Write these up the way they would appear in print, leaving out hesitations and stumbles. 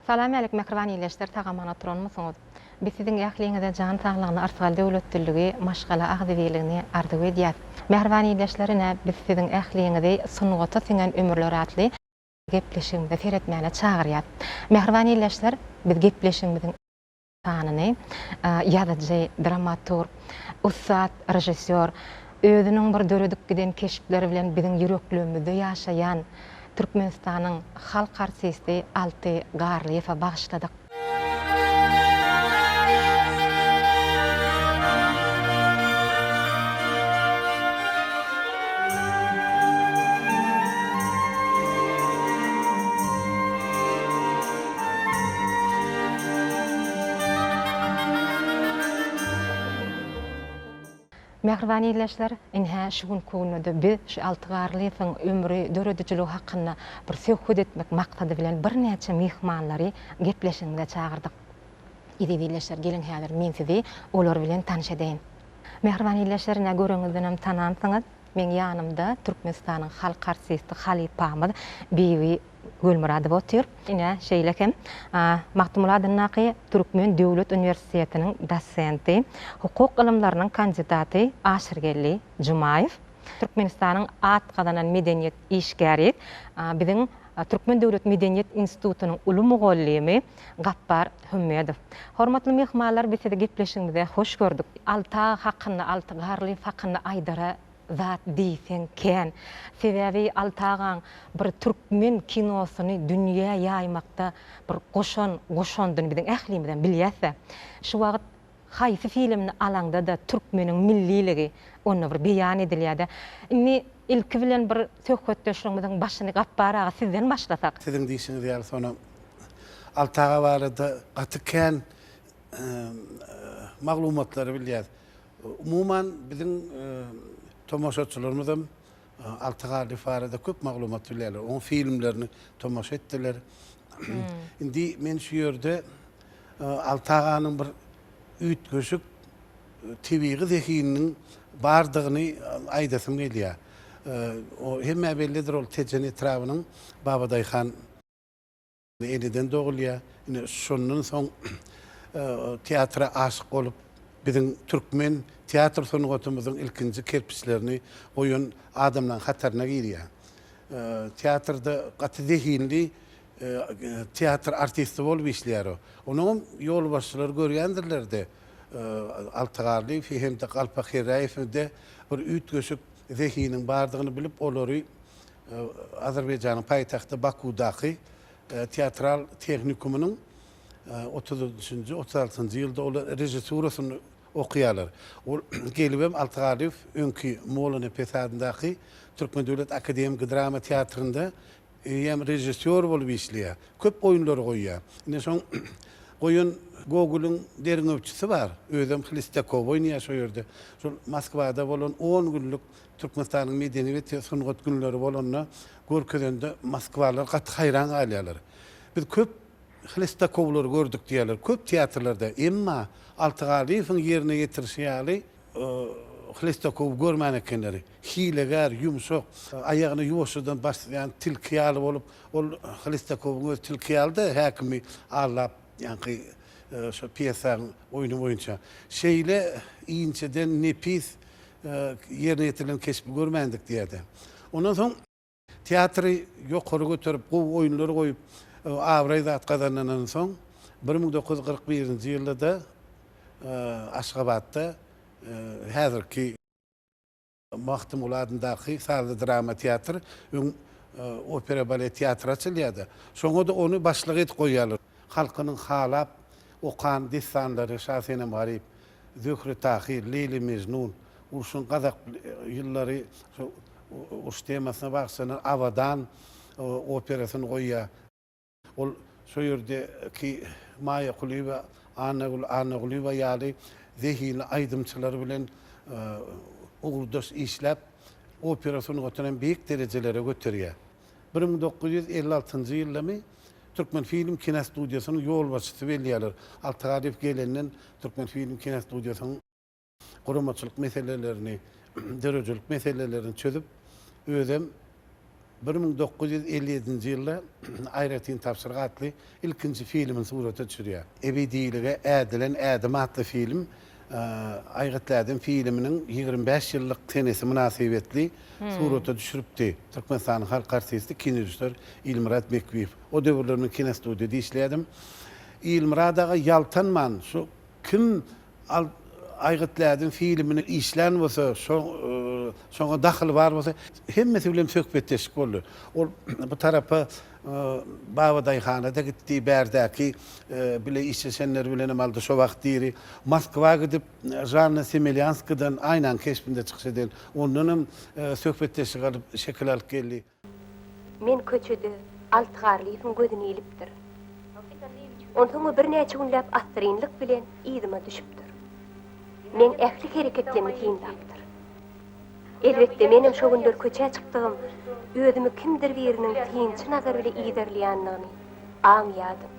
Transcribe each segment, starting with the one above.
Salam älik mähriban ildeşler sag-aman oturanmysyňyz? Biz siziň ähliňize jan saglygyny yrsgal döwletliligi maşgala agzybirligini arzuw edýäs. Mähriban ildeşler ine biz siziň ähliňizi Sungata siňen ömürler atly gepleşigimize seretmäne çagyrýas. Mähriban ildeşler biz gepleşigimiziň sanyny ýazyjy, dramaturg, ussat režissýor, özüniň bir döredip giden keşpleri bilen biziň ýüreklerimizde ýaşaýan Türkmenistanyň halk artisti Alty Garlyýewe bagyşladyk. Mähriban ildeşler, ine şu günki günde-de biz şu Alty Garlyýewiň ömri, döredijiligi hakynda bir söhbet etmek maksady bilen birnäçe myhmanlary gepleşigimize çagyrdyk. Eziz ildeşler, geliň häzir men sizi olar bilen tanyş edeýin. Mähriban ildeşler, ine göreňizdenem tanansyňyz, meň ýanymda Türkmenistanyň halk artisti halypamyz Bibi Gölmyradowa otyr. Ine, şeýle hem Magtymguly adyndaky Türkmen döwlet uniwersitetiniň dosenti, hukuk ylymlarynyň kandidaty Aşyrgeldi Jumaýew, Türkmenistanyň at gazanan medeniýet işgäri, biziň Türkmen döwlet medeniýet institutynyň uly mugallymy Gapbar Hümmedow. Hormatly myhmanlar, biz sizi gepleşigimize hoş gördük. Alty aga hakynda, Alty Garlyýew hakynda aýdara zat diýseň kän. Sebäbi Alty agaň bir türkmen kinosyny dünýä ýaýmakda bir goşan goşandyny biziň ählimizem bilýäs-dä. Şu wagt haýsy filmini alaňda-da türkmeniň milliligi onda bir beýan edilýär-dä. Indi ilki bilen bir söhbetdeşligimiziň başyny Gapbar aga sizden başlasak. Siziň diýşiňiz ýaly Sona, Alty aga barada gaty kän maglumatlary bilýäs. Umuman, biziň tomaşaçylarymyzam Alty Garlyýew barada köp maglumat bilýärler. Onuň filmlerini tomaşa etdiler. Indi men şu ýerde Alty aganyň bir üýtgeşik tebigy zehininiň bardygyny aýdasym gelýär. O hemmä bellidir, ol Tejen etrabynyň Babadaýhan Eneden dogulýar. Ine, şondan soň teatra aşyk bolup, biziň türkmen teatr sungatymyzyň ilkinji kerpiçlerini goýan adamlaryň hataryna girýär. Teatrda gaty zehinli teatr artisti bolup işleýär o. Onuňam ýolbaşçylary görýändirler-de, Alty Garlyýewi hem-de Galpak Herräýewi-de bir üýtgeşik zehiniň bardygyny bilip, olary Azerbaýjanyň paýtagty Bakuwdaky teatral tehnikumynyň otuz üçünji, 36-njy ýylda olar režissurasyny okaýarlar. Ol gelibem Alty Garlyýew öňki Mollanepes adyndaky Türkmen döwlet akademiki drama teatrynda eýýäm režissýor bolup işleýär. Köp oýunlary goýýar. Ine şoň goýan Gogolyň derňewçisi bar. Özem Hlestakow oýnaýar şo ýerde. Şol Moskwada bolan on günlük Türkmenistanyň medeniýet we sungat günleri bolanda görkezende moskwalylar gaty haýran galýarlar. Biz köp Hlestakowlary gördük diýýärler, köp teatrlarda. Emma Alty Garlyýewiň ýerine ýetirişi ýaly Hlestakowy görmän ekenler. Hilegär, ýumşak, aýagyny ýuwaşjadan basýan tilki ýaly bolup, ol Hlestakowyň özi tilki ýaly-da, häkimi aldap, ýaňky şo pýesanyň oýny boýunça. Şeýle inçeden nepis ýerine ýetirilen keşbi görmändik diýerdi. Ondan soň teatry ýokary göterip, gowy oýunlar goýup, abraý zat gazanandan soň, 1941-nji ýylda-da Aşgabatda häzirki Magtymguly adyndaky sazly-drama teatr, öň opera-balet teatry açylýardy. Şoňa-da ony başlyk edip goýýarlar. Halkynyň halap okan dessanlary Şasenem-Garyp, Zöhre-Tahyr, Leýli-Mejnun, urşuň gazaply ýyllary şo uruş temasyna bagyşlanan Abadan operasyny goýýar. Ol şo ýerdeki Maýa Kulyýewa, Annagül Annagulyýewa ýaly zehinli aýdymçylar bilen ugurdaş işläp, opera sungatyny hem beýik derejelere göterýär. 1956-njy ýyldamy Türkmenfilm kinostudiýasynyň ýolbaşçysy belleýärler. Alty Garlyýew gelenden Türkmenfilm kinostudiýasynyň guramaçylyk meselelerini, döredijilik meselelerini çözüp, özem. 1957-nji ýylda Aýratyn tabşyryk atly ilkinji filmini surata düşürýär. Ebedilige ädilen ädim atly film Aýgytly ädim filminiň 25 ýyllyk senesi mynasybetli surata düşüripdi. Türkmenistanyň halk artisti, kinorežissýor Ilmyrat Bekwiýew. O döwürler men kinostudiýada işleýärdim. Ilmyrat aga ýaltanman şu kim Aýgytly ädim filmini işlän bolsa, şoňa dahyly bar bolsa, hemmesi bilen söhbetdeşlik boldy. Ol bu tarapa Babadaýhana-da gitdi, bärdäki bile işleşenleri bilenem aldy, şo wagt diri. Moskwa gidip, Žanna Semelýanskadan Aýnaň keşbinde çykyş eden, ondanam söhbetdeşlik alyp, şekil alyp geldi. Men köçede Alty Garlyýewiň gözüni ilipdir. Onsoň o birnäçe günläp assyrynlyk bilen yzyma düşüpdir. Meň ähli hereketlerimi synlapdyr. Elbetde, menem şo günler köçä çykdygym, özümi kimdir biriniň synçy nazar bile yzarlaýandygyny aňýadym.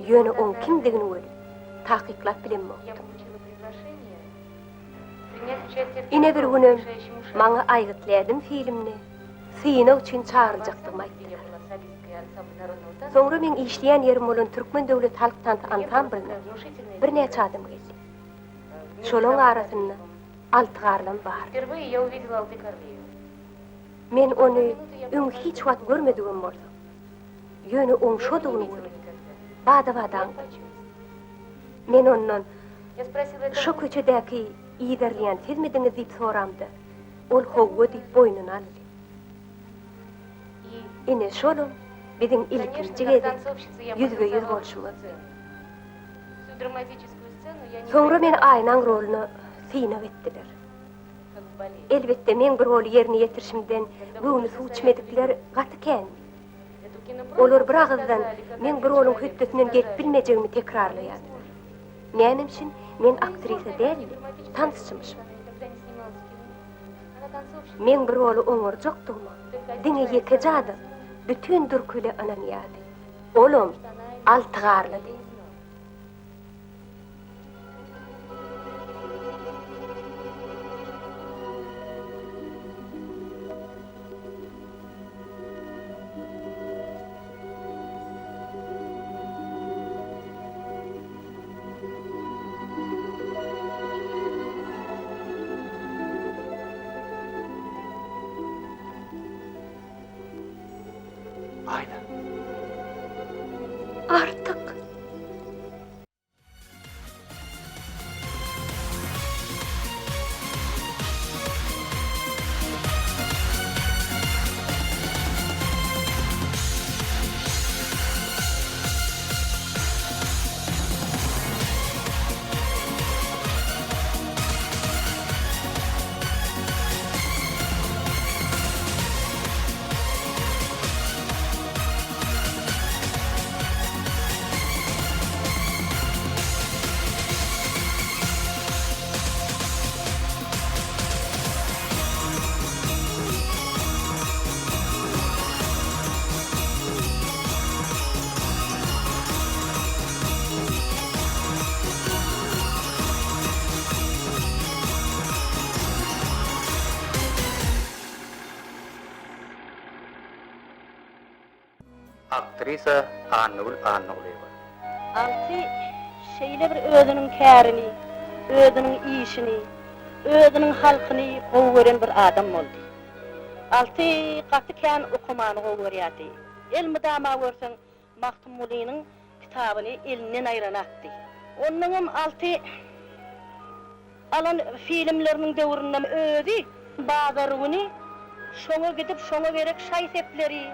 Ýöne oň kimdigini weli, takyklap bilemokdym. Ine bir günem maňa Aýgytly ädim filmine synag üçin çagyryljakdygymy aýtdylar. Soňra meň işleýän ýerim bolan Türkmen döwlet halk tansy ansamblyna birnäçe adam geldi. Şolaň arasynda Alty Garlam bardy. Men ony öň hiç wagt görmedigem bolsam, ýöne oň şodugyny welin bada-bat aňdym. Men ondan, Şo köçedäki yzarlaýan sizmidiňiz diýip soramda, ol howwa diýip boýnuna aldy. Ine, şolam biziň ilkinji gezek ýüzbe-ýüz bolşumyzdy. Soňra meni Aýnaň roluna synag etdiler. Elbetde, meň bu roly ýerine ýetirişimden göwni suw içmedikler gaty kändi. Olar bir agyzdan meň bu roluň hötdesinden gelip bilmejegimi tekrarlaýardylar. Nämemçin men aktrisa däl-de, tansçymyşym. Meň bu roly oňarjakdygyma diňe ýekeje adam bütin durky bile ynanýardy. Olam Alty Garlydy. Aýna. Artyk. Aktrisa Annagül Annagulyýewa. Alty şeýle bir özüniň kärini, özüniň işini, özüniň halkyny gowy gören bir adam boldy. Alty gaty kän okamany gowy görýärdi. Elmydama görseň Magtymgulynyň kitabyny elinden aýranakdy. Onnoňam Alty alan filmleriniň döwründem özi bazar güni şoňa gidip şoňa gerek şaý-sepleri,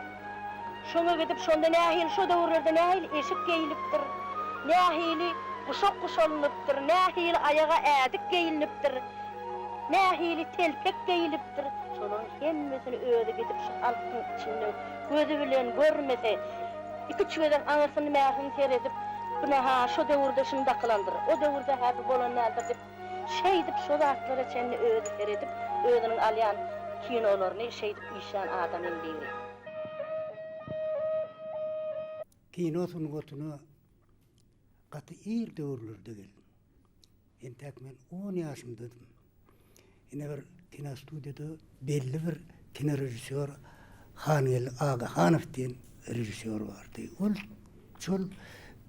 şoňa gidip şonda nähili şo döwürlerde nähili eşik geýlipdir, nähili guşak guşalynypdyr, nähili aýaga ädik geýlinipdir, nähili telpek geýlipdir, şolaryň hemmesini özi gidip şu halkyň içinde gözi bilen görmese, iki-üç gezek aňyrsyny-bärsini seredip, bu-ne-ha şo döwürde şuny dakylandyr, o döwürde-hä bu bolan däldir diýip, şeýdip şo zatlara çenli özi seredip, özüniň alýan kinolaryny şeýdip işlän adamyň biri. Kino sungatyna gaty ir döwürlerde geldim. Entäk men on ýaşymdadym. Ine bir kinostudiýada belli bir kinorežissýor. Hangeldi Agahanow diýen režissýor bardy. Ol şol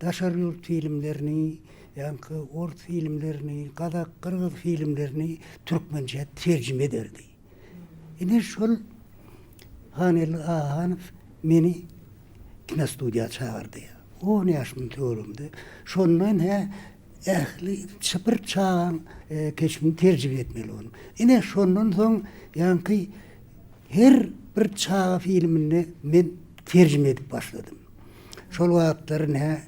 daşary ýurt filmlerini, ýaňky ors filmlerini, gazak, gyrgyz filmlerini türkmençä terjime ederdi. Ine şol Hangeldi Agahanow meni kinostudiýa çagyrdy. On ýaşymyň töwereginde. Şonda ine ähli bir çagaň keşbini terjime etmeli boldum. Ine şondan soň ýaňky Her bir çaga filminde men terjime edip başladym. Şol wagtlar nä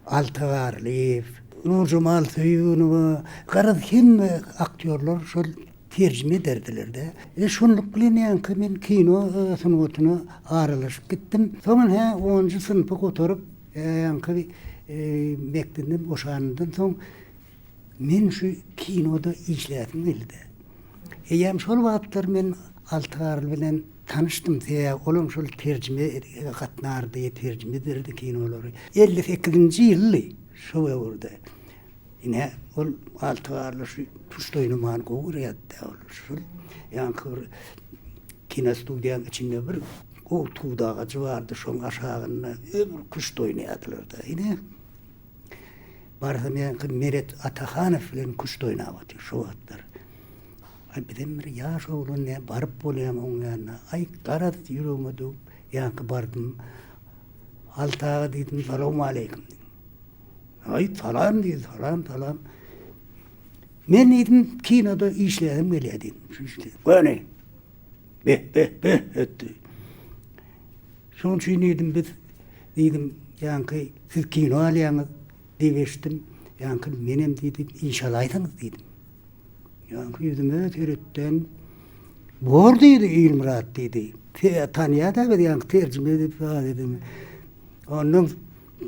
Alty Garlyýew, Nurjemal Söýünowa, garaz hemme aktýorlar şol terjime ederdiler-de. E şonluk bilen ýaňky men kino sungatyna aralaşyp gitdim. Soň hä onunjy synpy gutaryp, ýaňky mekdepden boşanymdan soň Men şu kinoda işläsim geldi. Eýýäm şol wagtlar men Alty Garly bilen tanyşdym, sebäbi olam şol terjime gatnardy, terjime ederdi kinolary. 58-nji ýyldy şo döwürde. Ine, ol Alty Garly şu küşt oýnamany gowy görýärdi-dä ol. Şol ýaňky bir kinostudiýanyň içinde bir gowy tut agajy bardy, şoň aşagynda ömür küşt oýnaýardylar-da. Ine, Barsam ýaňky Meret Atahanow bilen küşt oýnap otyr şo wagtlar. Aý bizem bir ýaş oglan nä baryp bolýamy oň ýanyna. Aý garaz ýüregime düwüp ýaňky bardym. Alty aga diýdim, salowmaleýkim diýdim. Aý salam diýdi, salam salam. Men diýdim kinoda işläsim gelýär diýdim. Şu işde. Göni. Beh beh beh etdi. Şonuň üçin diýdim, biz, diýdim, ýaňky siz kino alýaňyz diýip eşitdim. Ýaňky menem diýdi, iş alaýsaňyz diýdim. Ýaňky ýüzüme seretden, Bor diýdi, Ilmyrat diýdi. Tanýar-da biz ýaňky terjime edip zat edeni. Ondan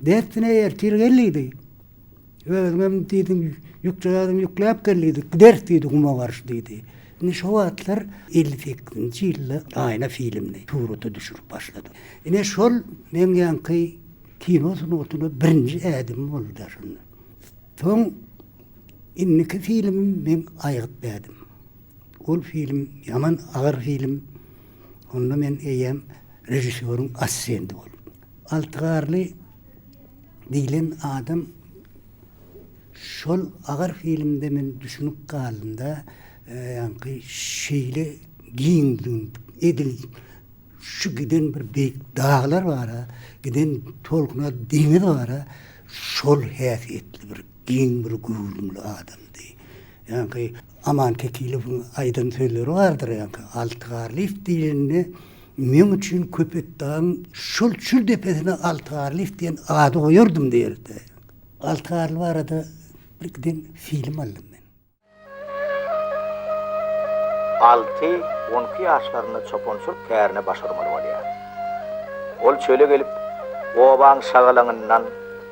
dessine ertir gel diýdi. Özüňem diýdim, ýükjagazyňy ýükläp gel diýdi, gideris diýdi guma garşy diýdi. Indi şo wagtlar 58-nji ýylda Aýna filmini surata düşürip başladyk. Ine şol meň ýaňky kino sungatyna birinji ädimim boldy-da şonda. Soň indiki filmim meň Aýgyt bädim. Ol film ýaman agyr film. Onda men eýýäm režissýoryň assistenti boldum. Alty Garly diýlen adam şol agyr filmde men düşünip galdym-da, ýaňky şeýle giňligini edil şu giden bir beýik daglar bar-a, giden tolkuna deňiz bar-a, şol häsiýetli bir giň bir göwrümli adamdy. Ýaňky Aman Kekilowyň aýdan sözleri bardyr, ýaňky Alty Garlyýew diýlende Meň üçin Köpetdagyň şol çür depesine Alty Garlyýew diýen ady goýardym diýerdi. Alty Garly barada bir giden film aldym men. Alty on iki ýaşlarynda çopançylyk kärine baş urmaly bolýar. Ol çöle gelip, obaň şagalaňyndan,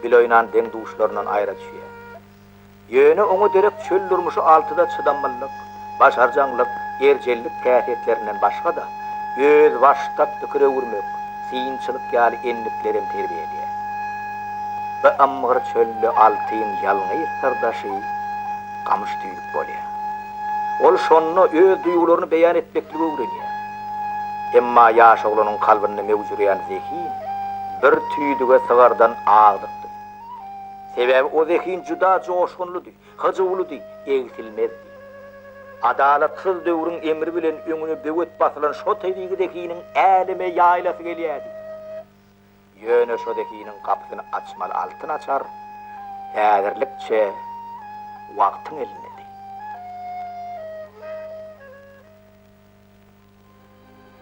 bile oýnan deň-duşlaryndan aýra düşýär. Ýöne oňa derek çöl durmuşy altyda çydamlylyk, başarjaňlyk, erjellik häsiýetlerinden başga-da, özbaşdak pikir öwürmek, synçylyk ýaly endiklerem terbiýeleýär. Bu ymgyr çölde Altyň ýalňyz syrdaşy gamyş tüýdük bolýar. Ol şonda öz duýgularyny beýan etmekligi öwrenýär. Emma ýaş oglanyň kalbynda möwjüreýän zehin bir tüýdüge sygardan agdykdy. Sebäbi o zehin juda joşgunlydy, hyjuwlydy, egsilmezdi. Adalatsyz döwrüň emri bilen öňüne böwet basylan şo tebigy zehiniň äleme ýaýylasy gelýärdi. Ýöne şo zehiniň gapysyny açmaly altyn açar häzirlikçe wagtyň elindedi.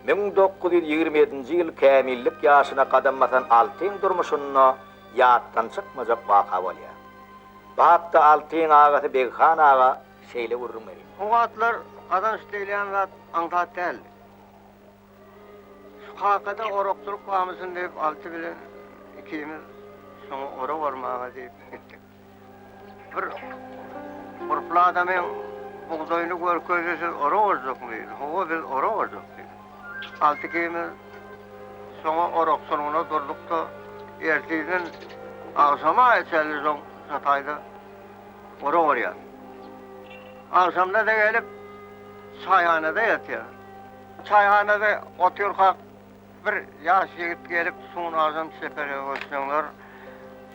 1927-nji ýyl kämillik ýaşyna gadam basan Altyň durmuşynda ýatdan çykmajak waka bolýar. Bu hakda Altyň agasy Beghan aga şeýle gürrüň berýär. O wagtlar gazanç diýilýän zat aňsat däldi. Şu kakada orakçylyk barmyşyn diýip Alty bilen ikimiz şoňa orak ormaga diýip gitdik. Bir gurply adamyň bugdaýyny görkezdi, siz orak orjakmy diýdi. Hawa, biz orak orjak diýdik. Alty ikimiz şoňa orakçylygyna durduk-da, ertirden agşama çenli şoň şo taýda orak orýar. Agşamda-da gelip, çaýhanada ýatýar. Çaýhanada otyrkak. Bir ýaş ýigit gelip, Sunajan çepere goşsaňlar,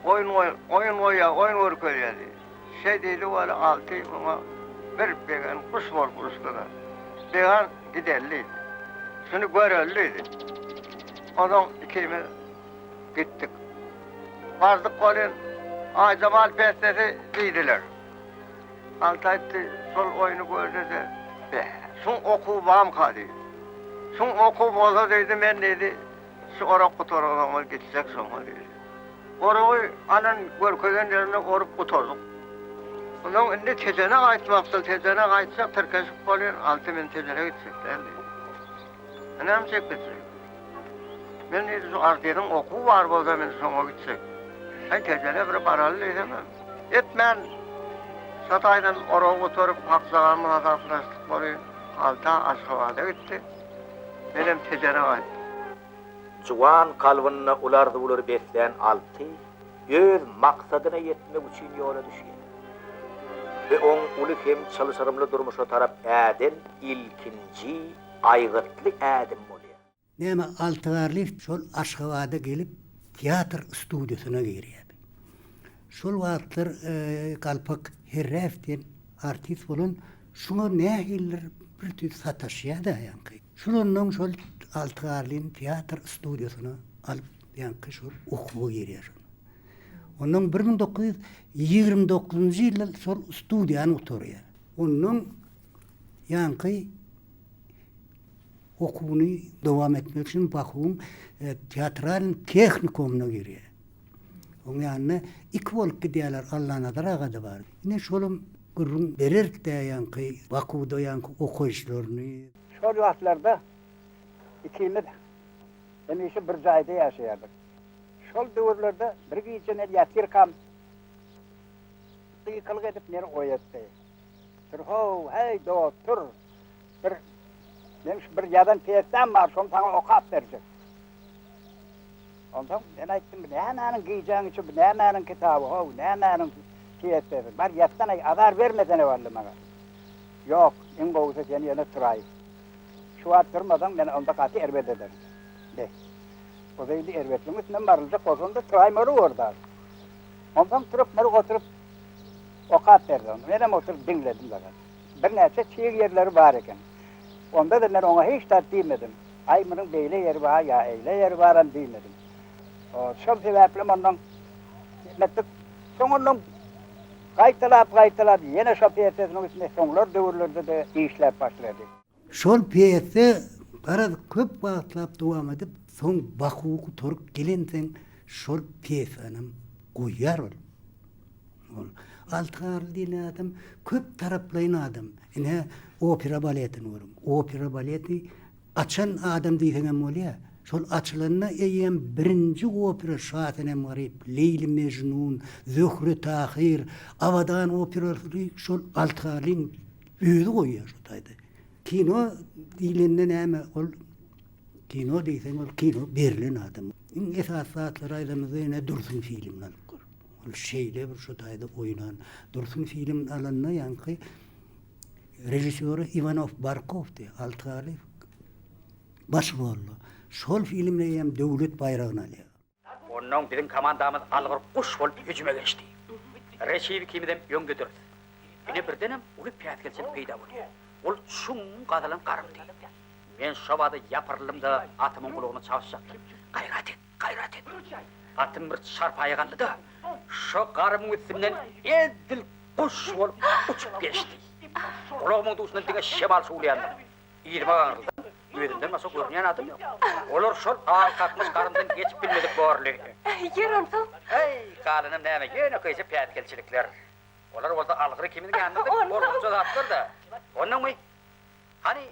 oýun goý, oýun goýýar, oýun görkezýär diýdi. Şeý diýdi weli Alty muňa bir begen guş bolup uçdy-da, Began gideli diýdi. Şuny göreli diýdi. Onsoň ikimiz gitdik. Bardyk welin, Aýjemal pessesi diýdiler. Alty aýtdy, şol oýny gördi-de, Bä, şuň okuwy bamyka diýdi. Şuň okuwy bolsa diýdi, men diýdi, şu orak gutaransoňam gitjek şoňa diýdi. Oragy alan görkezen ýerinde orup gutardyk. Onsoň indi Tejene gaýtmakdyr, Tejene gaýtsak tirkeşip bolýan, Alty men Tejene gitjek däl diýdi. Men näme üçin gitjek? Men diýdi, şu Artynyň okuwy bar bolsa men şoňa gitjek. Häý Tejene bir baraly diýsemem. Etmän, şo taýdan oragy gutaryp, hakjagamyz hasaplaşdyk boly, Alta Aşgabada gitdi. Menem Tejene gaýtdym. Juwan kalbynda uly arzuwlary beslän Alty öz maksadyna ýetmek üçin ýola düşýär. We oň uly hem çylşyrymly durmuşa tarap äden ilkinji aýgytly ädim bolýar. Näme Alty Garlyýew şol Aşgabada gelip teatr studiýasyna girýär. Şol wagtlar Galpak Herräýew diýen artist bolan şuňa nähilidir bir tüýs sataşýar-da ýaňky. Şol onnoň şol Alty Garlyny teatr studiýasyna alyp ýaňky şol okuwa girýär şol. Onnoň 1929-njy ýylda şol studiýany gutarýar. Onnoň ýaňky Okuwyny dowam etmek üçin Bakuwyň teatralnyý tehnikumyna girýär. Oň ýanyna iki bolup gidýärler, Allanazar aga-da bar. Ine, şolam gürrüň bererdi-dä ýaňky Bakuwda ýaňky okaýyşlaryny. Şol wagtlarda ikimiz hemişe bir jaýda ýaşaýardyk. Şol döwürlerde bir gije men ýatyrkam gykylyk edip meni oýatdy. Tur-how, häý, dost, tur! Bir meň şu bir ýazan pýesam bar, şony saňa okap berjek. Onsoň men aýtdym, bu nämäniň gijäň içi, bu nämäniň kitaby, how, nämäniň pýesasy? Bar ýatsana, azar bermesene walla maňa. Ýok, iň gowusy sen ýöne turaý. Şu wagt turmasaň, men onda gaty erbet ederin. Be. O zeýli erbetligiň üstünden baryljak bolsa, onda turaýmaly borda. Onsoň turup, bir oturyp okap berdi ony. Menem oturyp diňledim zaten. Birnäçe çig ýerleri bar eken. Onda-da men oňa hiç zat diýmedim. Aý, munuň beýle ýeri bar ýa eýle ýeri baram diýmedim. Şol sebäplem ondan etdik. Soň ondan gaýtalap-gaýtalap ýene şo pýesasynyň üstünde soňlar döwürlerde-de işläp başlady. Şol pýesa garaz köp wagtlap dowam edip, soň Bakuwy gutaryp gelensoň şol pýesanam goýýar ol. Ol Alty Garly diýlen adam köp taraplaýyn adam. Ine, opera baletini görüň. Opera baleti açan adam diýseňem bolýar. Şol açylanda eýýäm birinji opera Şasenem-Garyp, Leýli-Mejnun, Zöhre-Tahyr, Abadan operalaryny şol Alty Garlyň özi goýýar şo taýda. Kino diýlende näme ol kino diýseň ol kino berlen adam. Iň esasy zatlary aýdamyzda ýene Dursun filmini alyp gör. Ol şeýle bir şo taýda oýnan. Dursun filmini alanda ýaňky režissýory Iwanow Barkowdy, Alty Garlyýew baş rolda. Şol filmde hem döwlet baýragyny alýar. Onnoň biziň komandamyz algyr guş bolup hüjüme geçdi. Reşiw ikimizem öňdediris. Ine birdenem uly päsgelçilik peýda bolýar. Ol çuň gazylan garymdy. Men şobada ýapyryldym-da atymyň gulagyna çabyşjakdym. Gaýrat et, gaýrat et! Atym bir çarpaýa galdy-da, şo garymyň üstünden edil guş bolup uçup geçdi. Gulagymyň duşundan diňe şemal şuwlaýandyr. Yzyma gaňryldym, özümden başga görünýän adam ýok. Olar şol al kakmyş garymdan geçip bilmedik borly. Ýör onsoň. Äý, galanam näme, ýönekeýje päsgelçilikler. Olar bolsa algyr ikimiziň ýanymyzda gorkunç zatlar-da. Onnoňmy? Hany,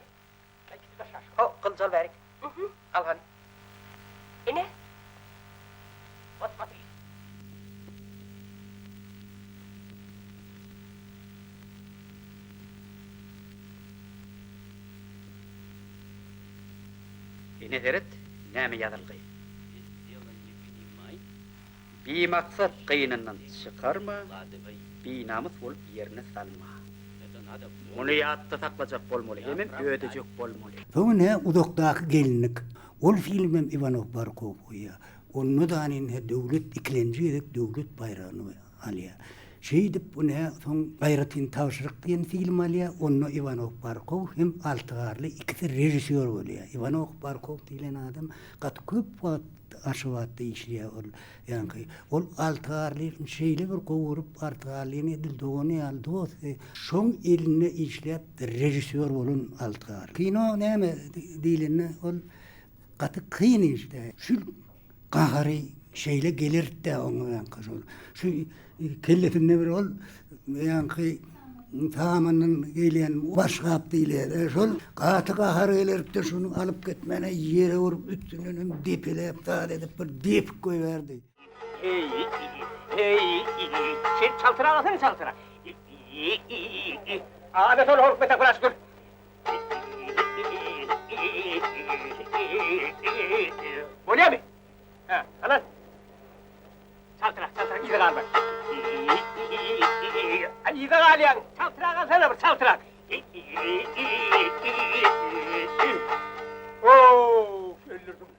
ho, gylyç al bärik. Al hany. Ine. Ine seret, näme ýazylgy. Bimaksat gynyndan çykarma, binamys bolup ýerine salma. Muny ýatda saklajak bolmaly hemem ödejek bolmaly. Soň ine Uzakdaky gelinlik. Ol filmem Iwanow Barkow goýýar. Onda-da ine döwlet ikilenji gezek döwlet baýragyny alýar. Şeýdip bu nä soň Aýratyn tabşyryk diýen film alýar. Onda Iwanow Barkow hem Alty Garly ikisi režissýor bolýar. Iwanow Barkow diýlen adam gaty köp wagt Aşgabatda işleýär ol ýaňky. Ol Alty Garlyny şeýle bir gowy görüp, Alty Garlyny edil dogany ýaly dosty. Şoň elinde işläp režissýor bolan Alty Garly. Kino näme diýlende ol gaty kyn iş-dä. Şu gahary şeýle gelerdi-dä oňa ýaňky şol. Şu kellesinde bir ol ýaňky samandan geýlen başgap diýilýär. Şol gaty gahary gelerdi-de şuny alyp gitmäne ýere urup üstünden hem depeläp zat edip bir depip goýbärdi. Heý, heý, sen çaltrak alsana çaltrak. Ana şol hol metak dur. Bolýamy? Hä, alan. Çaltrak, çaltrak, yza galma. Yza galýaň. Çaltrak alsana bir, çaltrak. Oh, öldürdiň.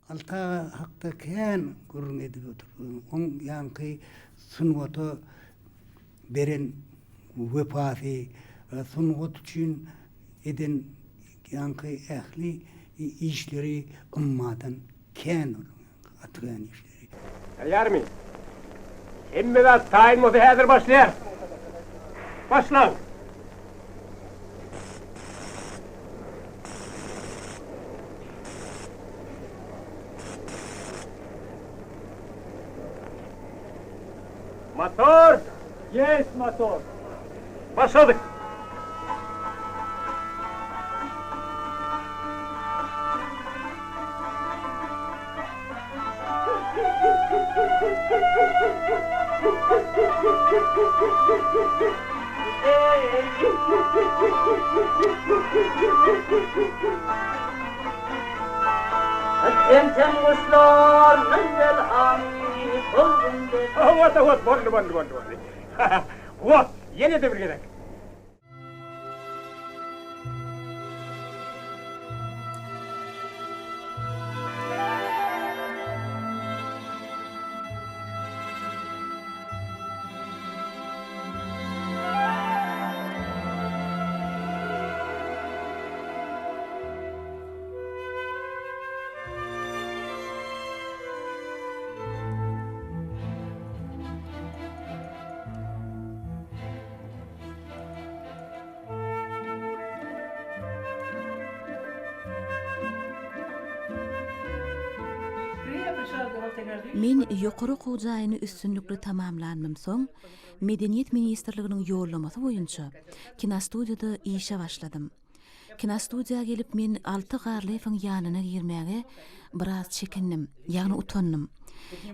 Alty aga hakda kän gürrüň edip oturdyň. Oň ýaňky sungata beren wepasy, sungat üçin eden ýaňky ähli işleri ymmadan kän onuň gaty kän işleri. Taýýarmy? Hemme zat taýyn bolsa häzir başlaýarys. Başlaň! Motor! Ýes motor! Başladyk! Kem-kem guşlarnyň elhamy tolgundy. Wot, wot, boldy, boldy, boldy, boldy. Wot, ýene-de bir gezek. Men ýokary okuw jaýyny üstünlikli tamamlanymdan soň, Medeniýet ministrliginiň ýollamasy boýunça kinostudiýada işe başladym. Kinostudiýa gelip men Alty Garlyýewiň ýanyna girmäge biraz çekindim, ýagny utandym.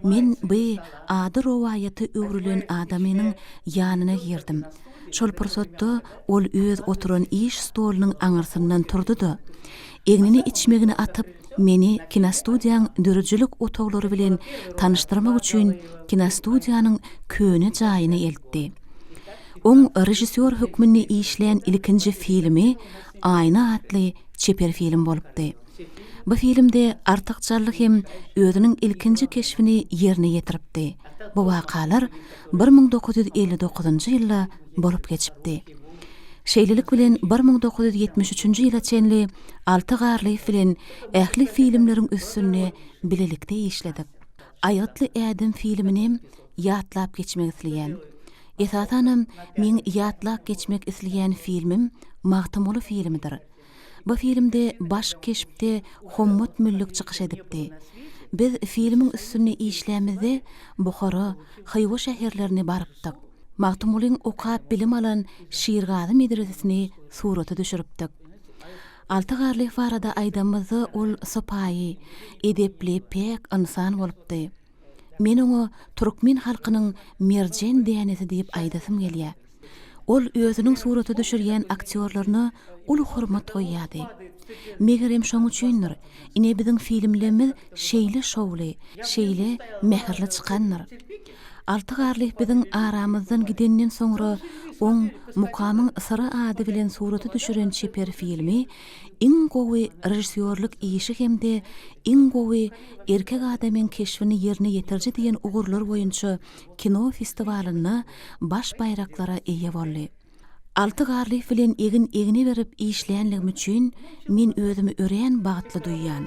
Men by ady rowaýata öwrülen adamynyň ýanyna girdim. Şol pursatda ol öz oturan iş stolunyň aňyrsyndan turdy-da, egnine içmegini atyp, meni kinostudiýaň döredijilik otaglary bilen tanyşdyrmak üçin kinostudiýanyň köne jaýyna eltdi. Oň režissýor hökmünde işlän ilkinji filmi Aýna atly çeper film bolupdy. Bu filmde Artyk Jally hem özüniň ilkinji keşbini ýerine ýetiripdi. Bu wakalar 1959-njy ýylda bolup geçipdi. Şeýlelik bilen, 1973-nji ýyla çenli Alty Garlyýew bilen ähli filmleriň üstünde bilelikde işledik. Aýgytly ädim filminem ýatlap geçmek isleýän. Esasanam meň ýatlap geçmek isleýän filmim Magtymguly filmidir. Bu filmde baş keşpde Hommat Müllük çykyş edipdi. Biz filmiň üstünde işlämizde Buhara, Hywa şäherlerine barypdyk. Magtymgulyň okap bilim alan Şirgazy medresesini surata düşüripdik. Alty Garlyýew barada aýdamyzda ol sypaýy, edepli, päk ynsan bolupdy. Men oňa türkmen halkynyň merjen dänesi diýip aýdasym gelýär. Ol özüniň surata düşürýän aktýorlaryna uly hormat goýýardy. Megerem şoň üçindir, ine biziň filmlerimiz şeýle şowly, şeýle mähirli çykandyr. Alty Garlyýew biziň aramyzdan gidenden soňra oň Mukamyň syry ady bilen surata düşüren çeper filmi iň gowy režissýorlyk işi hem-de iň gowy erkek adamyň keşbini ýerine ýetiriji diýen ugurlar boýunça kino festiwalynda baş baýraklara eýe boldy. Alty Garlyýew bilen egin-egne berip işlänligim üçin men özümi örän bagtly duýýan.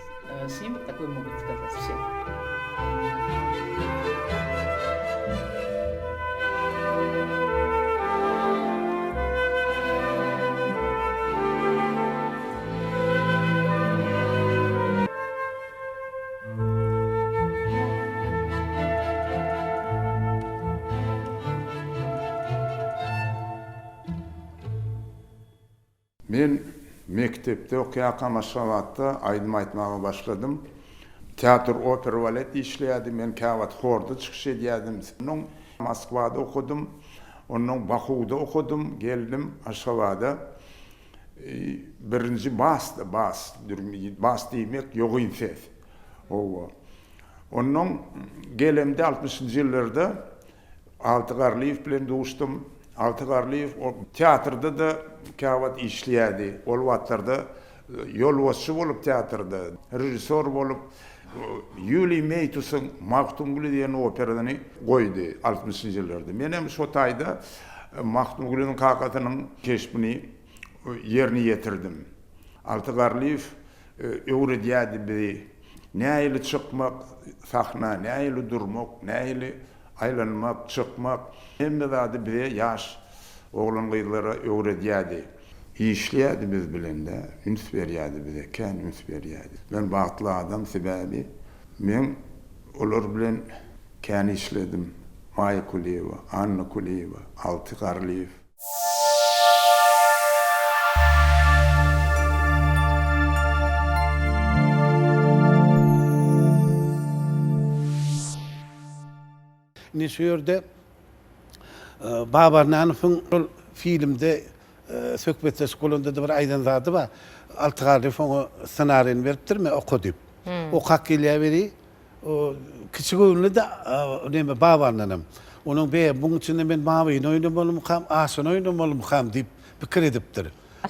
Men mekdepde okaýarkam Aşgabatda aýdym aýtmaga başladym. Teatr opera balet işleýärdi. Men käwagt horda çykyş edýärdim. Ondan Moskwada okadym. Ondan Bakuwda okadym. Geldim Aşgabada. Birinji basdy, bas. Bas diýmek ýogyn ses. Hawa. Ondan gelemde altmyşynjy ýyllarda Alty Garlyýew bilen duşdum. Alty Garlyýew ol teatrda-da käwagt işleýärdi. Ol wagtlarda ýolbaşçy bolup teatrda, režissýor bolup Ýuliý Meýtusyň Magtymguly diýen operasyny goýdy altmyşynjy ýyllarda. Menem şo taýda Magtymgulynyň kakasynyň keşbini ýerine ýetirdim. Alty Garlyýew öwredýärdi bizi. Nähili çykmak sahna, nähili durmak, nähili aýlanmak, çykmak, hemme zady bize ýaş oglan-gyzlara öwredýärdi. Işleýärdi biz bilen-de, üns berýärdi bize, kän üns berýärdi. Men bagtly adam, sebäbi men olar bilen kän işledim, Maýa Kulyýewa, Anna Kulyýewa, Alty Garlyýew. Indi şu ýerde Baba Annanowyň şol filmde söhbetdeşlik bolanda-da bir aýdan zady bar. Alty Garlyýew oňa ssenarini beripdir, men oka diýip. Okap gelýär weli, Kiçi göwünli-de neme Babandanam. Onuň be, muň içinde men Mawyny oýnamalymykam, Aşyny oýnamalymykam diýip pikir edipdir.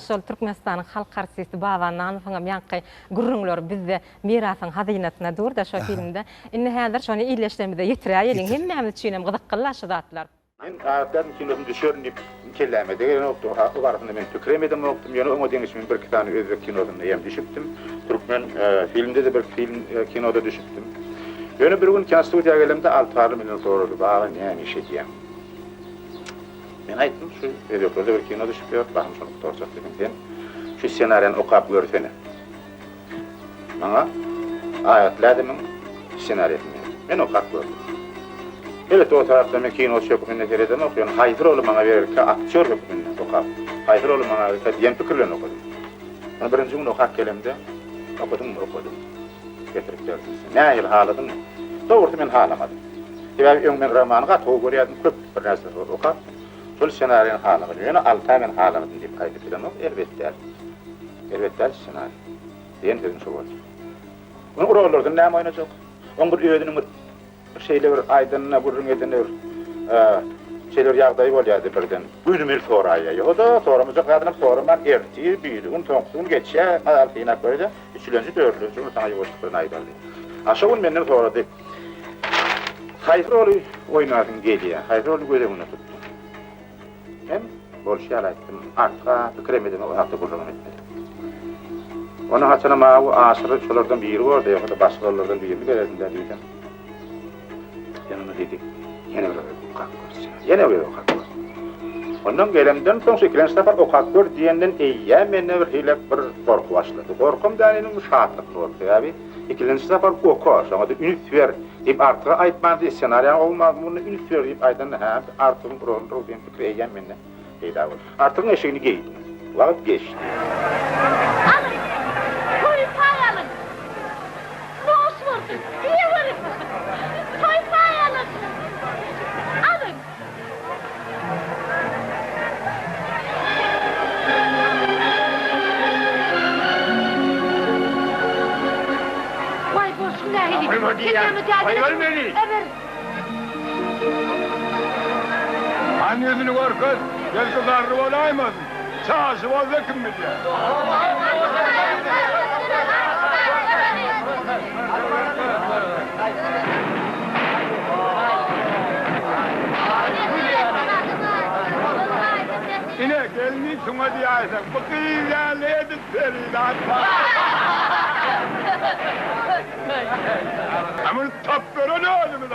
Şol Türkmenistanyň halk artisti Baba Annanowyňam ýaňky gürrüňleri bizde mirasyň hazynasyna dur-da şo filmde. Indi häzir şony ildeşlerimize ýetiräýeliň. Hemmämiz üçinem gyzykly-la şu zatlar. Men Aýatlaryň kinosyny düşerin diýip kelläme-de gelenokdy. O barasynda men pikirem edemokdym. Ýöne oňa deňiç men birki sany özbek kinosynda hem düşüpdim. Türkmen filmde-de bir film kinoda düşüpdim. Ýöne bir gün kinostudiýa gelemde Alty Garly menden sorady, Baga näme iş edýäň? Men aýtdym, şu özbeklerde bir kino düşüp ýör, bahym şony gutarjak diýdim. Sen şu ssenariýany okap görsene. Maňa Aýatly ädimiň ssenariýasyny berdi. Men okap gördüm. Elbetde o tarapdan men kinoçy hökmünde seredemok, ýöne haýsy roly maňa bererkä aktýor hökmünde okap, haýsy roly maňa bererkä diýen pikir bilen okadym. Ony birinji gün okap gelemde, okadyňmy, okadym. Getirip berdim. Nähili haladyňmy? Dogrusy men halamadym. Sebäbi öň men romany gaty gowy görýärdim, köp birnäçe sapar okap, şol ssenariýany halamadym. Ýöne Alta men halamadym diýip aýdyp bilemok, erbet däl. Erbet däl ssenariý. Diýen sözüm şo boldy. Onuň rollardan näme oýnajak? Oň bir özüniň bir şeýle bir aýdanyna, gürrüň edenine bir şeýle bir ýagdaýy bolýardy birden. Gönümel soraýýar. Ýogsa-da soramajak zadynam soraman ertir, birigün, soňkusy gün geçýär, mazaly synap görýär-de, üçülenji, dördülenji gün saňa ýuwaşlyk bilen aýdaly. A şo gün menden sorady. Haýsy roly oýnasyň gelýär? Haýsy roly göz öňünde tutduň? Men bolşy ýaly aýtdym. Artyk-a pikirem edemok, o hakda gürrüňem etmedim. Ony haçanam awy Aşyr şolardan biri bordy, ýogsa-da başga rollardan birini bererdim-dä diýsem, Sen ony diýdi, ýene bir gezek okap gör, ýene bir gezek okap gör. Ondan gelemden soň şu ikilenji sapar okap gör diýenden eýýäm mende bir hili bir gorky başlady. Gorkam däl indi, şatlykly gorky. Sebäbi ikilenji sapar oka, şoňa-da üns ber diýip Artyga aýtmandy, ssenariýaň gowy mazmunyna üns ber diýip aýdanda, hä, Artygyň roludyr diýen pikir eýýäm mende peýda boldy. Artygyň eşigini geýdim. Wagt geçdi. Alyň! Toý paý alyň! Noş bolsun! Iýeweriň! Toý paý alyň! Alyň! Waý, bolşuň nähili? Sen näme dädine? Eber! Hany ýüzüni görkez, belki garry bolaýmasyn. Çaşy bolsa kim bilýär. Ine, gelni şuňa diýäýseň, bu gyz ýaly edil perizat. A muny tapberen özümiz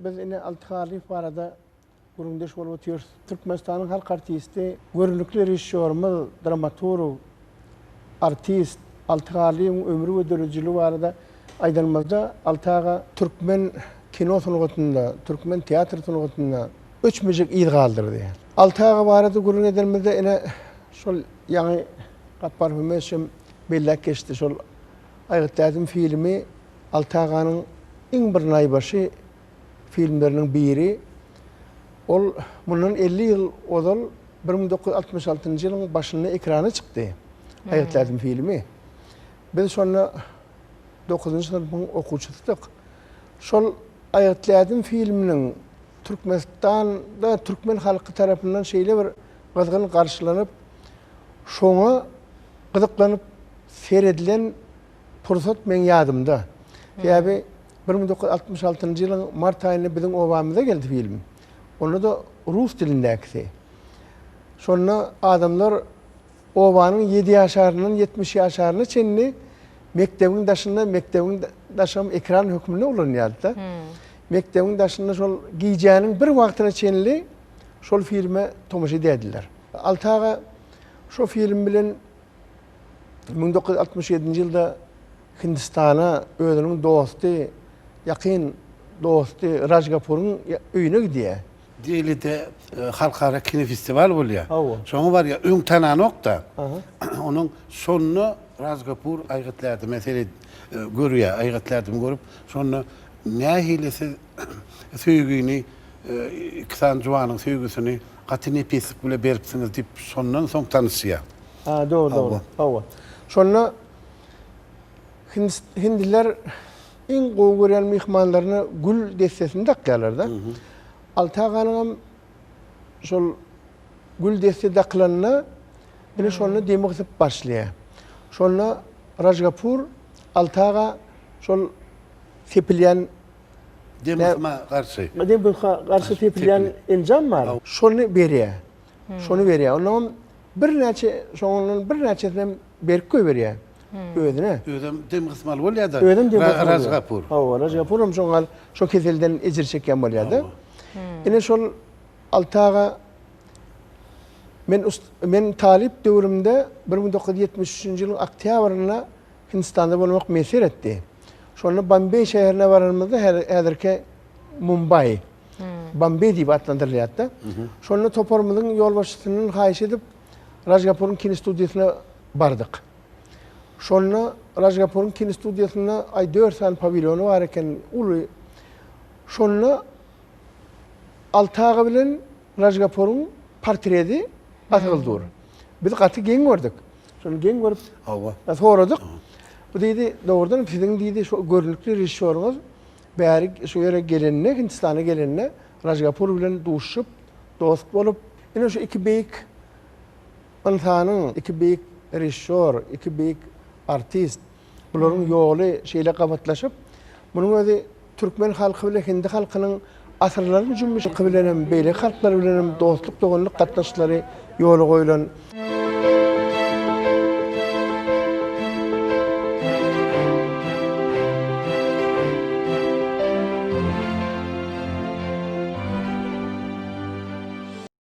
Biz ine Alty Garlyýew barada gürrüňdeş bolup otyrys. Türkmenistanyň halk artisti, görnükli režissýorymyz, dramaturg, artist Alty Garlyýewiň ömri we döredijiligi barada aýdanymyzda, Alty aga türkmen kino sungatynda, türkmen teatr sungatynda öçmejek yz galdyrdy. Alty aga barada gürrüň edenimizde ine şol ýaňy Gapbar Hümmedowiç hem belläp geçdi, şol Aýgytly ädim filmi Alty aganyň iň bir naýbaşy filmleriniň biri. Ol mundan 50 ýyl ozal 1966-njy ýylyň başynda ekrana çykdy. Aýgytly ädim filmi. Biz şonda dokuzynjy synpyň okuwçysydyk. Şol Aýgytly ädim filminiň Türkmenistanda türkmen halky tarapyndan şeýle bir gyzgyn garşylanyp, şoňa gyzyklanyp seredilen pursat meň ýadymda. Sebäbi 1966-njy ýylyň mart aýynda biziň obamyza geldi film. Onda-da rus dilindäkisi. Şonda adamlar obanyň ýedi ýaşaryndan 70 ýaşaryna çenli mekdebiň daşynda, mekdebiň daşam ekran hökmünde ulanýardy-da. Mekdebiň daşynda şol gijäniň bir wagtyna çenli şol filme tomaşa edýärdiler. Alty aga şo film bilen 1967-nji ýylda Hindistana özüniň dosty, ýakyn dosty Raj Kapuryň öýüne gidýär. Delide halkara kinofestiwal bolýar. Şoňa barýar. Öň tananok-da. Onuň şonda Raj Kapur Aýgytly ädime seret görýär. Aýgytly ädimi görüp, şonda nähili siz söýgini, iki sany juwanyň söýgüsini gaty nepislik bile beripsiňiz diýip, şondan soň tanyşýar. Ha, dogry, dogry. Hawa. Şonda hindiler iň gowy görýän myhmanlaryna gül dessesini dakýarlar-da. Alty aganyňam şol gül desse dakylanda ine şonda demi gysyp başlaýar. Şonda Raj Kapur Alty aga şol sepilýän Dem gysma garşy. Dem gysma garşy sepilýän enjam bar. Şony berýär. Şony berýär. Onnoňam birnäçe şoňundan birnäçesinem berip goýberýär özüne. Özem dem gysmaly bolýar-da. Özem dem gysmaly. Raj Kapur. Hawa, Raj Kapur hem şoňa şo keselden ejir çekýän bolýar-da. Ine şol Alty aga men men talyp döwrümde 1973-nji ýylyň oktýabrynda Hindistanda bolmak miýesser etdi. Şonda Bombeý şäherine baranymyzda häzirki Mumbaý, Bombeý diýip atlandyrylýardy. Şonda toparymyzyň ýolbaşçysyndan haýyş edip, Raj Kapuryň kinostudiýasyna bardyk. Şonda Raj Kapuryň kinostudiýasynda aý dört sany pawilýony bar eken, uly. Şonda Alty aga bilen Raj Kapuryň portreti asylgy dur. Biz gaty geň gördük. Şony geň görüp, Hawa. Soradyk. Bu diýdi, dogrudan siziň diýdi, şu görnükli režissýoryňyz bäri şu ýere gelende, Hindistana gelende Raj Kapur bilen duşuşyp, dost bolup, ine şu iki beýik ynsanyň, iki beýik režissýor, iki beýik artist, bularyň ýoly şeýle gabatlaşyp, munuň özi Türkmen halky bilen hindi halkynyň asyrlaryň jümmüşi bilenem, beýleki halklar bilenem dostluk-doganlyk gatnaşyklary ýola goýlan.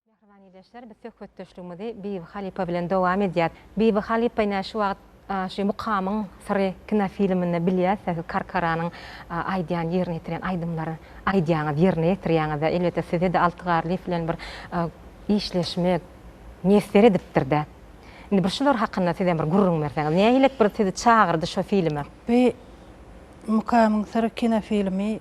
Mähriban ildeşler, biz söhbetdeşligimizi Bibi halypa bilen dowam edýäs. Bibi halypa ine şu wagt. Şu Mukamyň syry kinofilminde bilýäs-de siz Karkaranyň aýdýan ýerine ýetirýän aýdymlary aýdýaňyz, ýerine ýetirýäňiz-de. Elbetde size-de Alty Garlyýew bilen bir işleşmek miýesser edipdir-dä. Indi bir şular hakynda sizem bir gürrüň berseňiz. Nähilek bir sizi çagyrdy şo filme? Bu Mukamyň syry kinofilmi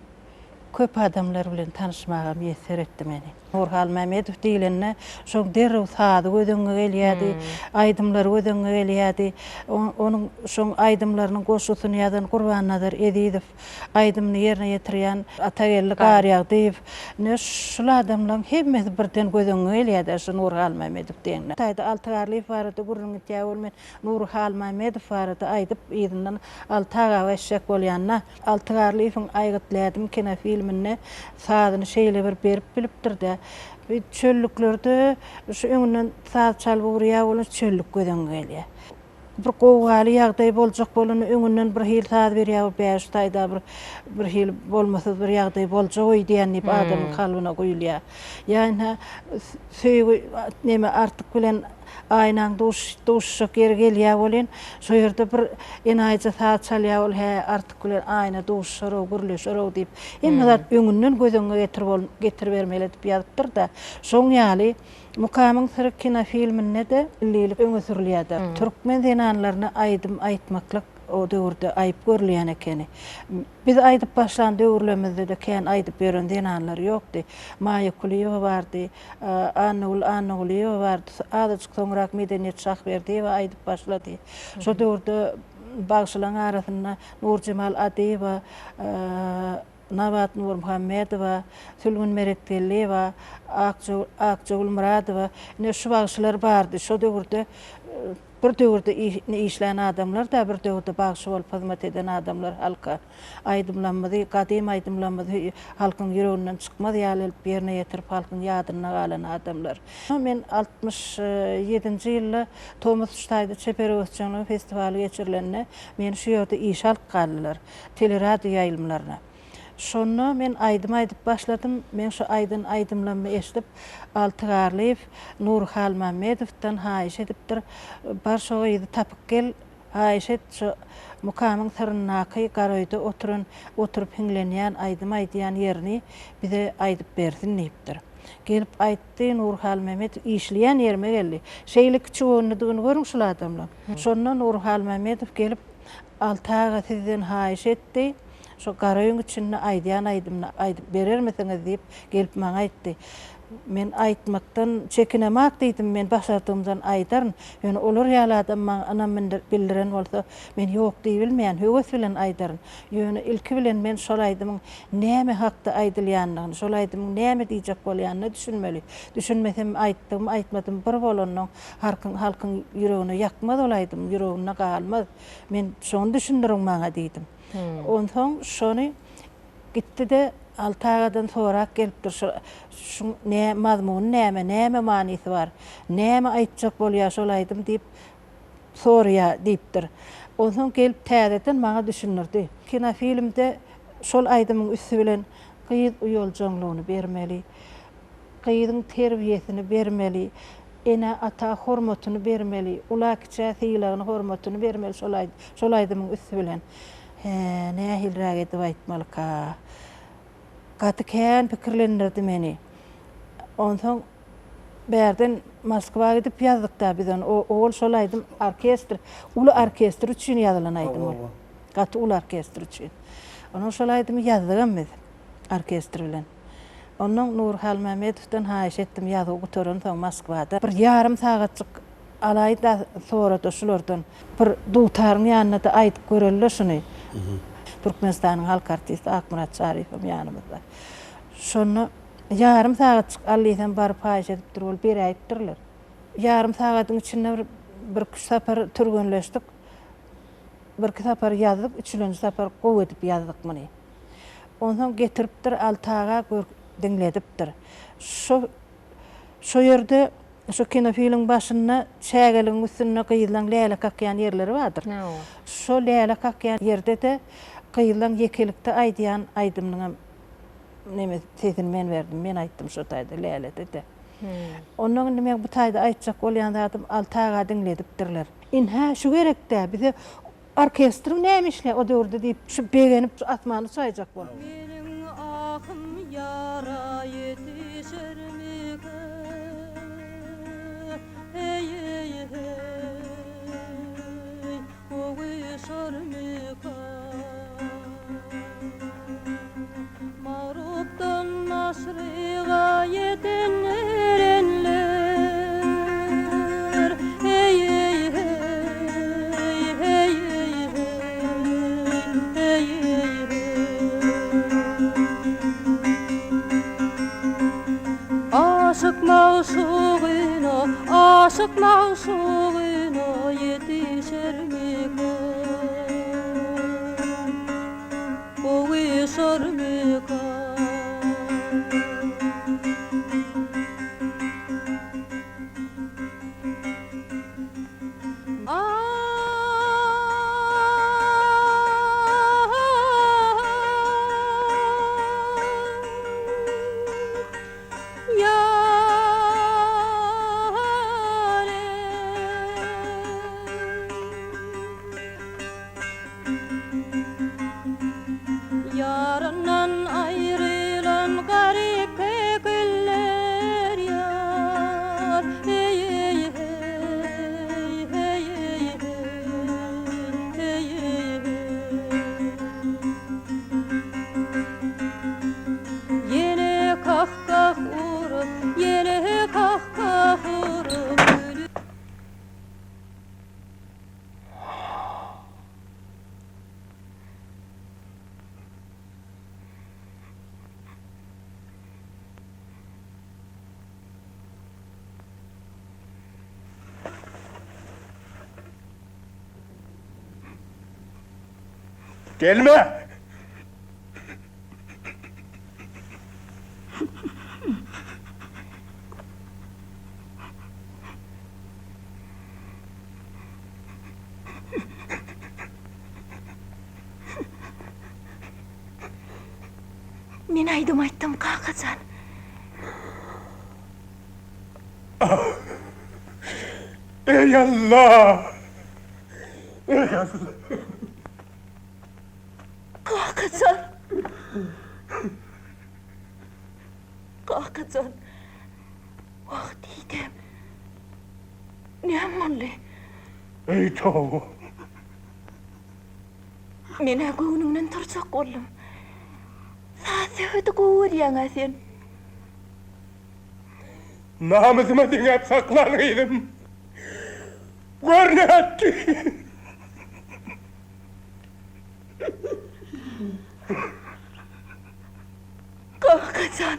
köp adamlar bilen tanyşmaga miýesser etdi meni. Nury Halmämmedow diýlende, şoň derrew sazy göz öňüňe gelýärdi, aýdymlary göz öňüňe gelýärdi. Onuň şoň aýdymlarynyň goşgusyny ýazan Gurbannazar Ezizow, aýdymyny ýerine ýetirýän Atageldi Garýagdyýew, ine, şul adamlaryň hemmesi birden göz öňüňe gelýärdi şu Nury Halmämmedow diýende. Taýda Alty Garlyýew barada gürrüň gidýär, ol men Nury Halmämmedow barada aýdyp, yzyndan Alty aga eşek bolýan-da. Alty Garlyýewiň Aýgytly ädim kinofilminde sazyny şeýle bir berip bilipdir-dä, bir çöllüklerde şu öňünden saz çalyp urýar welin çöllük göz öňüňe gelýär. Bir gowgaly ýagdaý boljak bolanda öňünden bir hili saz berýär, bir bäş taýda bir bir hili bolmasyz bir ýagdaý boljak öýdýän diýip adamyň kalbyna guýulýar. Ýa ynha söýgi neme Artyk bilen Aýnaň duş duşuşjak ýeri gelýär welin, şo ýerde bir enaýyja saz çalýar ol, hä, Artyk bilen Aýna duşuşar-ow, gürleşer-ow diýip, hemme zat öňünden göz öňüňe getir bol getiribermeli edip ýazypdyr-da. Şoň ýaly Mukamyň syry kinofilminde-de millilik öňe sürülýär-de. Türkmen zenanlaryna aýdym aýtmaklyk o döwürde aýyp görülýän ekeni. Biz aýdyp başlan döwürlerimizde-de kän aýdyp ýören zenanlar ýokdy. Maýa Kulyýewa bardy, Annagül Annagulyýewa bardy. Azajyk soňrak Medeniýet Şahberdiýewa aýdyp başlady. Şo döwürde bagşylaryň arasynda Nurjemal Adyýewa, Nabat Nurmuhammedowa, Sülgün Meretgeldiýewa, Akjagül Myradowa, ine şu bagşylar bardy. Şo döwürde bir döwürde işlän adamlar-da, bir döwürde bagşy bolup hyzmat eden adamlar halka. Aýdymlarymyzy, gadym aýdymlarymyzy halkyň ýüreginden çykmaz ýaly edip ýerine ýetirip halkyň ýadynda galan adamlar. Men 67-nji ýylda tomus şu taýda çeper öwüsjeňligiň festiwaly geçirilende meni şu ýerde işe alyp galdylar, teleradio ýaýlymlaryna. Şonda men aýdym aýdyp başladym, meň şu aýdan aýdymlarymy eşidip Alty Garlyýew Nury Halmämmedowdan haýyş edipdir, bar şo gyzy tapyp gel, Haýyş et, şu Mukamyň syryndaky garaöýde oturan, oturyp hiňlenýän, aýdym aýdýan ýerini bize aýdyp bersin diýipdir. Gelip aýtdy, Nury Halmämmedow işleýän ýerime geldi. Şeýle kiçigöwünlidigini görüň şul adamlaň. Şonda Nury Halmämmedow gelip, Alty aga sizden haýyş etdi, şu garaöýüň içinde aýdýan aýdymyny aýdyp berermisiňiz diýip, gelip maňa aýtdy. Men aýtmakdan çekinemak diýdim, men başardygymdan aýdaryn. Ýöne olar ýaly adam maňa ynam bildiren bolsa, men ýok diýibilmeýän, höwes bilen aýdaryn. Ýöne ilki bilen men şol aýdymyň näme hakda aýdylýandygyny, şol aýdymyň näme diýjek bolýanyna düşünmeli. Düşünmesem, aýtdygym, aýtmadym bir bolandan halkyň halkyň ýüregine ýakmaz ol aýdym, ýüreginde galmaz. Men şony düşündiriň maňa diýdim. Onsoň şony Gitdi-de, Alty agadan sorap gelipdir, şu, şuň nä, mazmuny näme, näme manysy bar, näme aýtjak bolýar şol aýdym diýip soraýar diýipdir. Onsoň gelip täzeden maňa düşündirdi. Kinofilmde şol aýdymyň üsti bilen gyz uýaljaňlygyny bermeli, gyzyň terbiýesini bermeli, ene-ata hormatyny bermeli, ula-kiçä sylagyny, hormatyny bermeli şol şol aýdymyň üsti bilen. Hä, nähiliräk edip aýtmalyka? Gaty kän pikirlendirdi meni. Onsoň bärden Moskwa gidip ýazdyk-da biz ony. Owal şol aýdym orkestr, uly orkestr üçin ýazylan aýdym ol. Gaty uly orkestr üçin. Onsoň şol aýdymy ýazdygam biz orkestr bilen. Onnoň Nury Halmämmedowdan haýyş etdim ýazgy gutaransoň Moskwada bir ýarym sagatjyk Alaý-da sora-da şulardan. Bir dutaryň ýanynda-da aýdyp göreli-le şuny. Türkmenistanyň halk artisti Akmyrat Çaryýewem ýanymyzda. Şonda ýarym sagatjyk al diýsem baryp haýyş edipdir ol beräýipdirler. Ýarym sagadyň içinde bir birküç sapar türgenleşdik. Birki sapar ýazdyk, üçülenji sapar gowy edip ýazdyk muny. Onsoň getiripdir Alty aga gör diňledipdir. Şo şo ýerde Şu kinofiliň başynda çägeligiň üstünde gyzlaň läle kakýan ýerleri bardyr. Şo läle kakýan ýerde-de gyzlaň ýekelikde aýdýan aýdymynyňam neme sesini men berdim, men aýtdym şo taýda lälede-de. Ondan indi meň bu taýda aýtjak bolýan zadym Alty aga diňledipdirler. Ynha şu gerek-dä bize orkestriň näme işleýär o döwürde diýip şu begenip şu asmany uçaýjak bolup. Meniň ahym ýara ýetişermikä, heý-eý, heý, gowuşarmyka? Magrupdan maşryga ýeten erenler, Heý-eý, heý, heý-eý, heý, heý-eý, heý. Aşyk magşugyna, aşyk magşugyna ýetişermikä? Gowuşarmyka? Ýaryndan aýrylan garyp kekiller ýar, Heý-eý, heý, heý-eý, heý, heý-eý, heý. Ýene kah-kah urup, ýene kah-kah urup gülüp. Gelme! Men aýdym aýtdym, kaka jan. Eý Alla! Eý Alla! Kaka jan! Kaka jan! Wah, didem. Näme boldy? Eý, toba! Men-ä göwnüňden turjak boldum. Saz-söhbeti gowy görýäň-ä sen. Namysyma deňäp saklan gyzym. Gör nätdi! Kaka jan!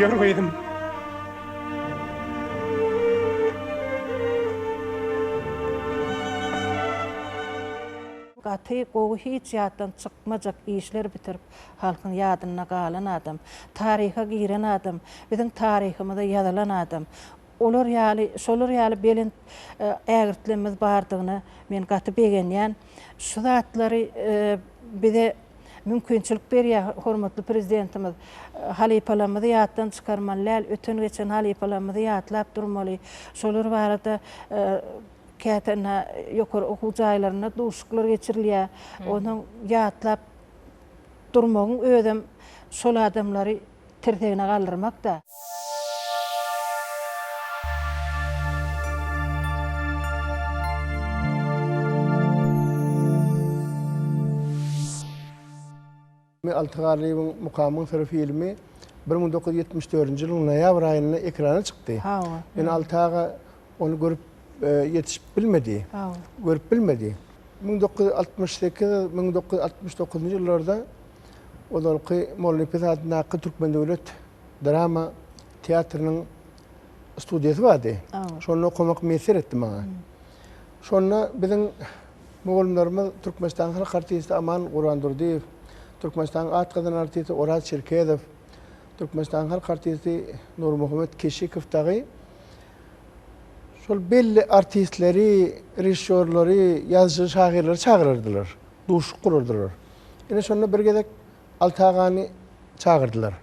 Ýör gyzym. Gaty gowy hiç ýatdan çykmajak işler bitirip halkyň ýadynda galan adam. Taryha giren adam. Biziň taryhymyza ýazylan adam. Olar ýaly, şolar ýaly belent ägirtlerimiz bardygyna men gaty begenýän. Şu zatlary bize mümkinçilik berýär hormatly Prezidentimiz. Halypalarymyzy ýatdan çykarmaly däl, öten-geçen halypalarymyzy ýatlap durmaly. Şolar barada käte ynha ýokary okuw jaýlarynda duşuşyklar geçirilýär. Onsoň ýatlap durmagyň özem şol adamlary tirsegine galdyrmak-da. Alty Garlyýewiň Mukamyň syry filmi 1974-nji ýylyň noýabr aýynda ekrana çykdy. Hawa. Ýöne Alty aga ony görüp ýetişip bilmedi. Hawa. Görüp bilmedi. 1968, 1969-njy ýyllarda Ozalky Mollanepes adyndaky Türkmen döwlet drama teatrynyň studiýasy bardy. Şonda okamak miýesser etdi maňa. Şonda biziň mugallymlarymyz Türkmenistanyň halk artisti Aman Gurbandurdyýew, Türkmenistanyň at gazanan artisti Oraz Çerkezow, Türkmenistanyň halk artisti Nurmuhammet Keşikow dagy. şol belli artistleri, režissýorlary, ýazyjy-şahyrlary çagyrardylar. Duşuşyk gurardylar. Ine şonda bir gezek Alty agany çagyrdylar.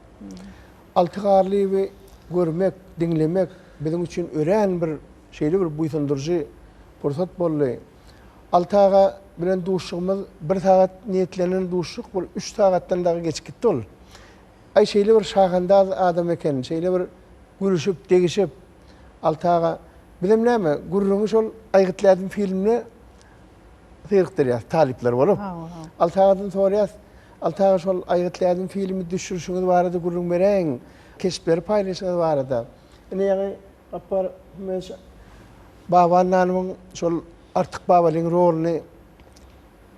Alty Garlyýewi görmek, diňlemek biziň üçin örän bir şeýle bir buýsandyryjy pursat boldy. Alty aga bilen duşuşygymyz bir sagat niýetlenen duşuşyk bir üç sagatdan dagy geçip gitdi ol. Aý şeýle bir şahandaz adam eken, şeýle bir gülüşip, degişip Alty aga bizem näme gürrüňi şol Aýgytly ädim filmine syrykdyrýas talyplar bolup. Alty agadan soraýas, Alty aga şol Aýgytly ädim filmi düşürişiňiz barada gürrüň beräýiň, keşpleri paýlaşyňyz barada. Ine ýaňy Gapbar Hümmedowiç Baba Annanowuň şol Artyk Babalyň roluny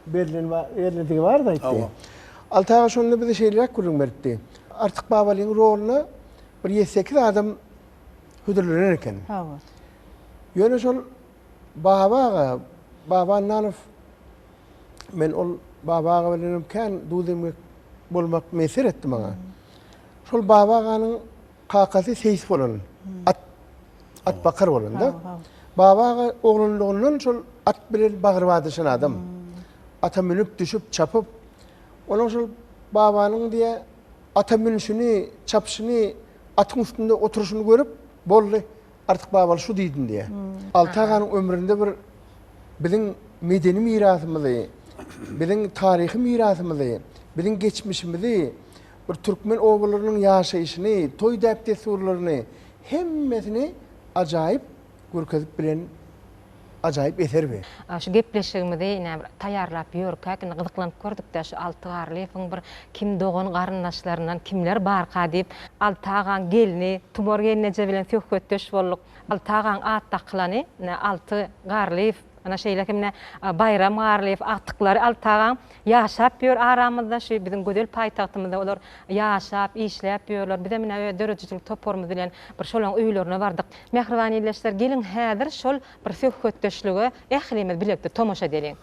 berlen berlendigi barada aýtdy. Alty aga şonda bize şeýleräk gürrüň beripdi. Artyk Babalyň roluna bir ýedi-sekiz adam hödürlenen eken. Ýöne şol Baba aga, Baba Annanow, men ol Baba aga bilenem kän duz-emgek bolmak miýesser etdi maňa. Şol Baba aganyň kakasy seýis bolan, at atbakar bolan-da. Baba aga oglanlygyndan şol at bilen bagry badaşan adam. Ata münüp, düşüp, çapyp, onuň şol babanyň diýä ata münüşini, çapyşyny, atyň üstünde oturyşyny görüp, boldy. Artyk babaly şu diýdim diýýär. Alty aganyň ömründe bir biziň medeni mirasymyzy, biziň taryhy mirasymyzy, biziň geçmişimizi, bir türkmen obalarynyň ýaşaýşyny, toý däp-dessurlaryny hemmesini ajaýyp görkezip bilen ajaýyp eser bi. Şu gepleşigimizi ine bir taýýarlap ýörkäk indi gyzyklanyp gördük-dä şu Alty Garlyýewiň bir kim dogan garyndaşlaryndan kimler barka diýip Alty agaň gelni Tumar gelneje bilen söhbetdeş bolduk. Alty agaň at dakylany ine Alty Garlyýew ana şeýle hem ine Baýram Garlyýew agtyklary Alty agaň ýaşap ýör aramyzda şu biziň gözel paýtagtymyzda olar ýaşap işläp ýörler bizem ine öz döredijilik toparymyz bilen bir şolaň öýlerine bardyk. Mähriban ildeşler, geliň häzir şol bir söhbetdeşlige ählimiz bilelikde tomaşa edeliň.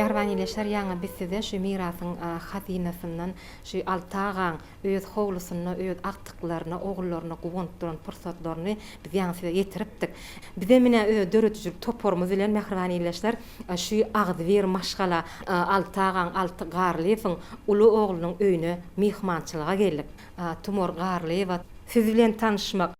Mähriban ildeşler, ýaňy biz size şu mirasyň hazynasyndan şu Alty agaň öz howlusynda öz agtyklaryna, ogullaryna guwanyp duran pursatlaryny biz ýaňy size ýetiripdik. Bizem ine öz döredijilik toparymyz bilen mähriban ildeşler şu agzybir maşgala Alty agaň, Alty Garlyýewiň uly oglunyň öýüne myhmançylyga geldik. Tumar Garlyýewa siz bilen tanyşmak,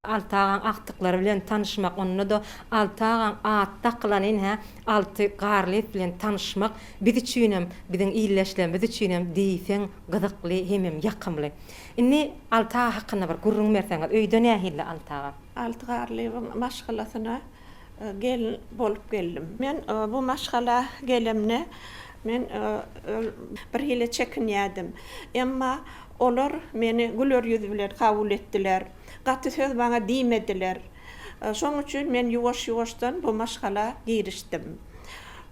Alty agaň agtyklary bilen tanyşmak, onda-da Alty agaň at dakylan ine Alty Garlyýew bilen tanyşmak biz üçinem, biziň ildeşlerimiz üçinem diýseň gyzykly hemem ýakymly. Indi Alty aga hakynda bir gürrüň berseňiz, öýde nähilli Alty aga? Alty Garlyýewiň maşgalasyna gelin bolup geldim. Men bu maşgala gelemde men bir hili çekinýärdim. Emma olar meni güler ýüz bilen kabul etdiler. Gaty söz maňa diýmediler. Şoň üçin men ýuwaş-ýuwaşdan bu maşgala girişdim.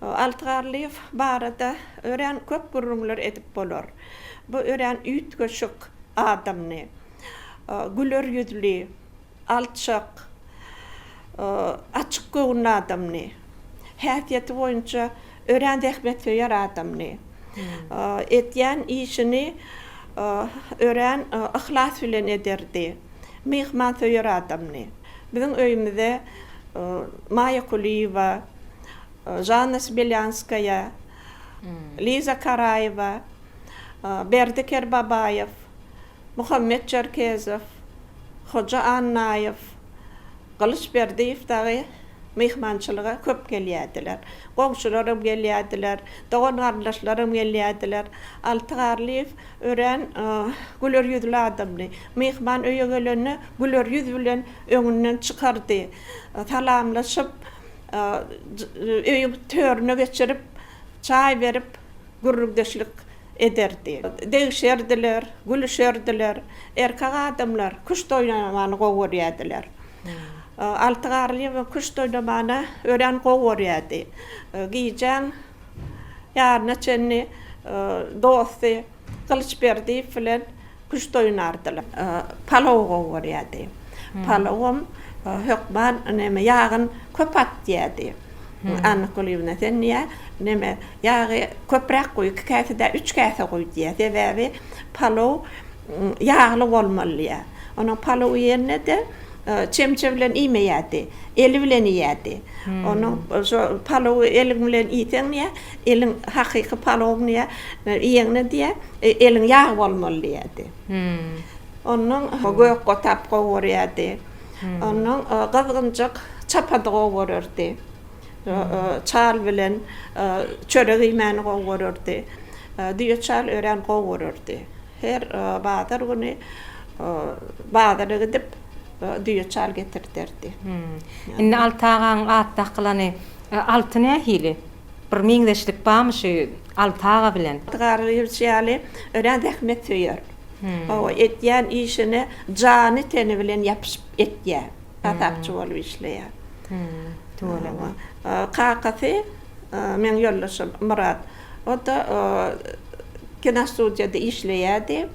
Alty Garlyýew barada örän köp gürrüňler edip bolar. Bu örän üýtgeşik adamdy. Güler ýüzli, alçak, açyk göwünli adamdy. Häsiýeti boýunça örän zähmetsöýer adamdy. Edýän işini örän yhlas bilen ederdi. Myhmansöýer adamdy. Biziň öýümize Maýa Kulyýewa, Žanna Smelýanskaýa, Liza Karaýewa, Berdi Kerbabaýew, Muhammet Çerkezow, Hoja Annaýew, Gylyç Berdiýew dagy. myhmançylyga köp gelýärdiler. Goňşularam gelýärdiler, dogan-garyndaşlaram gelýärdiler. Alty Garlyýew örän güler ýüzli adamdy. Myhman öýe gelende güler ýüz bilen öňünden çykardy. Salamlaşyp, öýüň törüne geçirip, çaý berip, gürrüňdeşlik ederdi. Degişerdiler, gülüşerdiler. Erkek adamlar küşt oýnamany gowy görýärdiler. Alty Garlyýewa küşt oýnamany örän gowy görýärdi. Gijäň ýaryna çenli dosty Gylyç Berdiýew bilen küşt oýnardylar. Palaw gowy görýärdi. Palawam hökman neme ýagyn köp at diýerdi. Anna Kulyýewna sen diýýär, neme ýagy köpräk guý, iki käse däl, üç käse guý diýýär. Sebäbi palaw ýagly bolmaly diýýär. Onuň palaw iýende-de çemçe bilen iýmeýärdi, eli bilen iýerdi. Onuň şo palawy eliň bilen iýseň diýýär, eliň hakyky palawyň diýýär, iýeňde diýýär, eliň ýag bolmaly diýerdi. Ondan gök gotap gowy görýärdi. Ondan gyzgynjak çapady gowy görerdi. Çal bilen çörek iýmäni gowy görerdi. Düýe çal örän gowy görerdi. Her bazar güni bazara gidip düýe çal getirderdi. Indi Alty agaň at dakylany Alty nähili? Bir meňzeşlik barmy şu Alty aga bilen? Alty Garlyýewiç ýaly örän zähmetsöýer. Hawa, edýän işine jany-teni bilen ýapyşyp etýär. Hasapçy bolup işleýär. Tüweleme. Kakasy meň ýoldaşym Myrat. O-da kinostudiýada işleýärdi.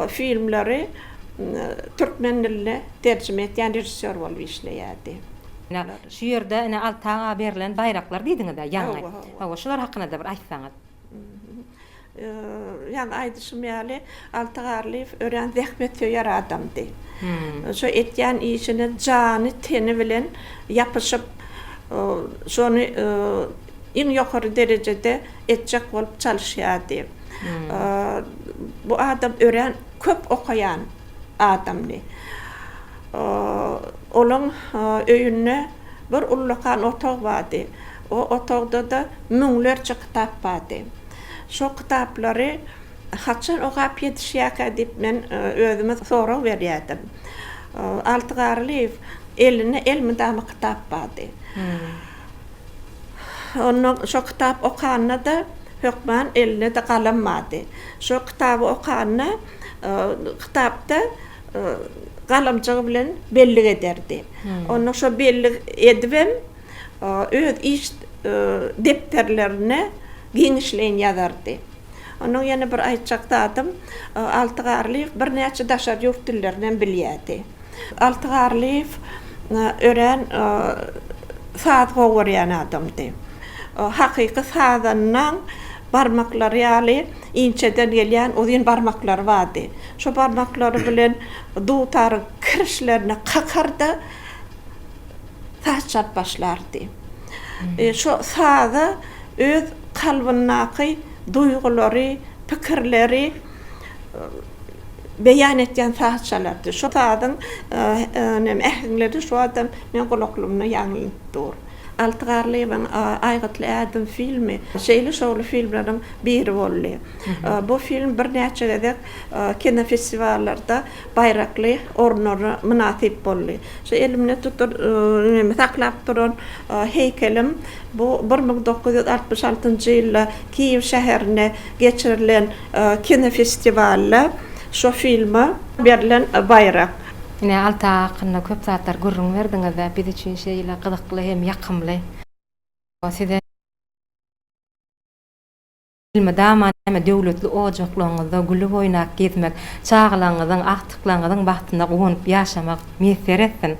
Filmleri türkmen diline terjime edýän režissýor bolup işleýärdi. Ine, şu ýerde ine Alty aga berlen baýraklar diýdiňiz-ä ýaňy. Hawa, şular hakynda-da bir aýtsaňyz. Ýaňy aýdyşym ýaly, Alty Garlyýew örän zähmetsöýer adamdy. Şo etýän işine jany-teni bilen ýapyşyp, şony iň ýokary derejede etjek bolup çalyşýardy. Bu adam örän köp okaýan adamdy. Olaň öýünde bir ullakan otag bardy. O otagda-da müňlerçe kitap bardy. Şo kitaplary haçan okap ýetişýärkä diýip men özüme sorag berýärdim. Alty Garlyýew elinde elmydama kitap bardy. Onda şo kitap okanda-da hökman elinde-de galam bardy. Şo kitaby okanda kitapda galamjygy bilen bellik ederdi. Onda şo bellik edibem öz iş depderlerine giňişleýin ýazardy. Onuň ýene bir aýtjak zadym, Alty Garlyýew birnäçe daşary ýurt dillerini hem bilýärdi. Alty Garlyýew örän saz gowy görýän adamdy. Hakyky sazandaň barmaklary ýaly inçeden gelýän uzyn barmaklary bardy. Şo barmaklary bilen dutaryň kirişlerine kakarda saz çalyp başlardy. Şo saza öz kalbyndaky duýgulary, pikirleri beýan etýän saz çalardy. Şo sazyň näme äheňleri şu wagtam meň gulaklygymda ýaňlanyp dur. Alty Garlyýewiň Aýgytly ädim filmi şeýle şowly filmleriň biri boldy. Bu film birnäçe gezek kinofestiwallarda baýrakly orunlara mynasyp boldy. Şu elimde tutup, neme saklap duran heýkelim bu 1966-njy ýylda Kiýew şäherinde geçirilen kinofestiwalda şo filme berlen baýrak. Ine, Alty aga hakynda köp zatlar gürrüň berdiňiz-dä, biz üçin şeýle gyzykly hem ýakymly. Size. Elmydama näme döwletli ojaklaryňyzda gülüp oýnap gezmek, çagalaryňyzyň, agtyklaryňyzyň bagtyna guwanyp ýaşamak miýesser etsin.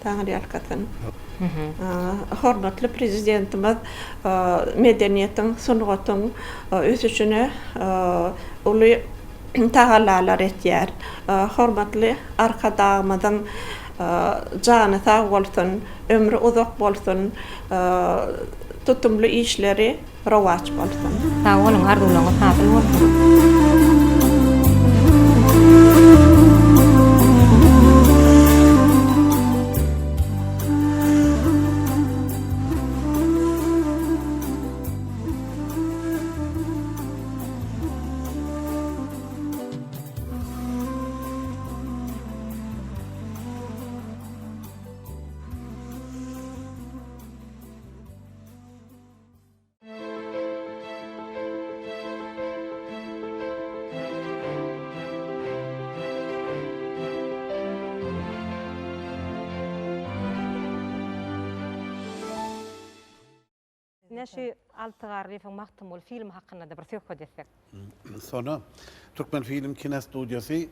Taňryýalkasyn. Hormatly Prezidentimiz medeniýetiň, sungatyň ösüşine uly tagallalar etýär. Hormatly Arkadagymyzyň jany sag bolsun, ömri uzak bolsun, tutumly işleri rowaç bolsun. Sag boluň arzuwlaryňyz hasyl bolsun. Ine şu Alty Garlyýewiň Magtymguly filmi hakynda-da bir söhbet etsek. Sona Türkmenfilm kinostudiýasy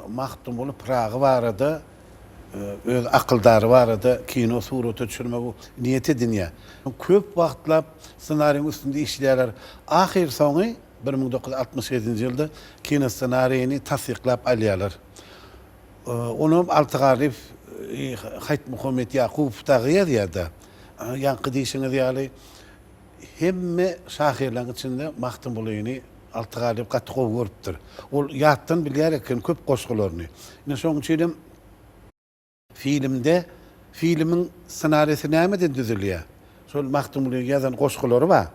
Magtymguly Pyragy barada öz akyldary barada kino surata düşürmegi niýet edinýär. Köp wagtlap ssenariýiň üstünde işleýärler. Ahyrsoňy 1967-nji ýylda kinossenariýini tassyklap alýarlar. Onam Alty Garlyýew, Haýtmuhammet Ýakubow dagy ýazýar-da. Ýaňky diýşiňiz ýaly, hemme şahyrlaryň içinde Magtymgulyny Alty Garlyýew gaty gowy görüpdir. Ol ýatdan bilýär eken köp goşgularyny. Ine, şonuň üçin hem filmde, filmiň ssenariýasy nämeden düzülýär? Şol Magtymgulynyň ýazan goşgulary bar.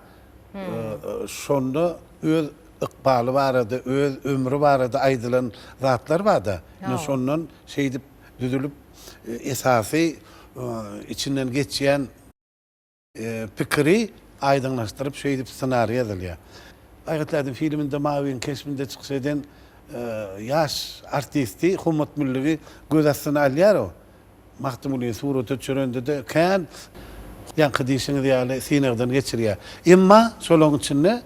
Şonda öz ykbaly barada, öz ömri barada aýdylan zatlar bar-da. Ine, şondan şeýdip düzülip, esasy içinden geçýän pikiri aýdyňlaşdyryp şeýdip ssenariý ýazylýar. Aýgytly ädim filminde Mawyň keşbinde çykyş eden ýaş artisti Hommat Müllügi göz astyna alýar o. Magtymgulyny surata düşürende-de kän ýaňky diýşiňiz ýaly synagdan geçirýär. Emma şolaryň içinde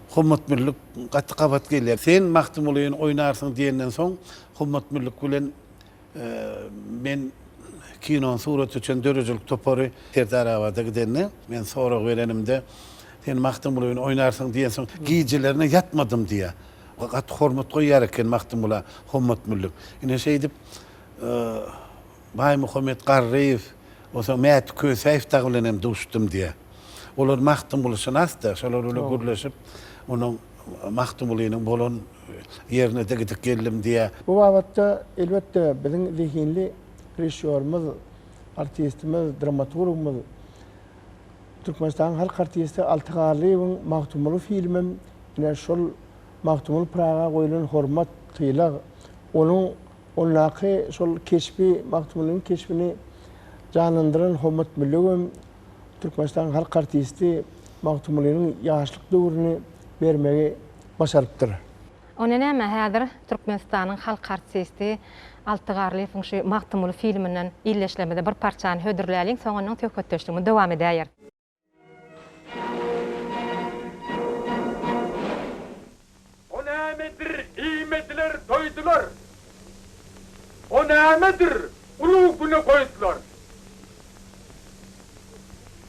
Hommat Müllük gaty gabat gelýär. Sen Magtymgulyny oýnarsyň diýenden soň Hommat Müllük bilen Men kinony surata düşen döredijilik topary Serdarabada gidende, men sorag berenimde, Sen Magtymgulyny oýnarsyň diýensoň, gijelerine ýatmadym diýýär. Gaty hormat goýýar eken Magtymgula Hommat Müllük. Ine şeýdip, Baýmuhammet Garryýew, onsoň Mäti Kösäýew dagy bilen hem duşdum diýýär. Olar Magtymgulyşynas-da, şolar bilen gürleşip, onuň Magtymgulynyň bolan ýerine-de gidip geldim diýýär. Bu babatda, elbetde, biziň zehinli režissýorymyz, artistimiz, dramaturgymyz, Türkmenistanyň halk artisti Alty Garlyýewiň Magtymguly filmem ine şol Magtymguly Pyraga goýlan hormat, sylag, onuň ondaky şol keşbi, Magtymgulynyň keşbini janlandyran Hommat Müllügem Türkmenistanyň halk artisti Magtymgulynyň ýaşlyk döwrüni bermegi başarypdyr. Onda näme, häzir Türkmenistanyň halk artisti Alty Garlyýewiň şu Magtymguly filminden ildeşlerimize bir parçany hödürläliň, soňundan söhbetdeşligimizi dowam edäýeris. O nämedir, iýmediler, doýdular. O nämedir, ulug güne goýdular.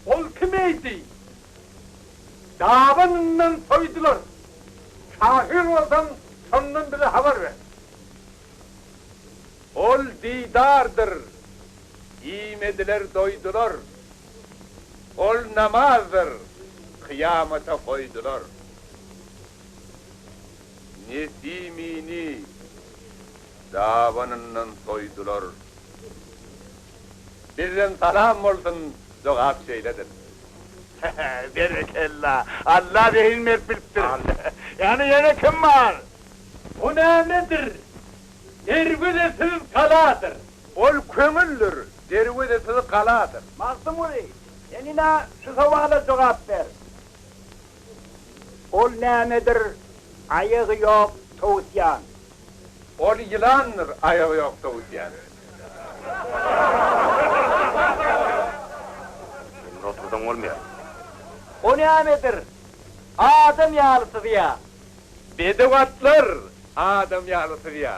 Ol kim eýdi? Dabanyndan soýdular. Şahyr bolsaň, şondan bize habar ber. Ol didardyr, iýmediler, doýdular. Ol namazdyr, kyýamata goýdular. Nesimini dabanyndan soýdular. Bizden salam bolsun, jogap şeýledir. Berekella! Alla zehin berip bilipdir. Ýani ýene kim bar? O nämedir? Derwezesiz galadyr. Ol köňüldir, derwezesiz galadyr. Magtymguly, sen ina şu sowala jogap ber. Ol nämedir, aýagy ýok towusýan? Ol ýylandyr, aýagy ýok towusýan. Sen muny oturdaň bolmaýar. O nämedir, adam ýaly syzýa? Bedew atlar adam ýaly syzýa.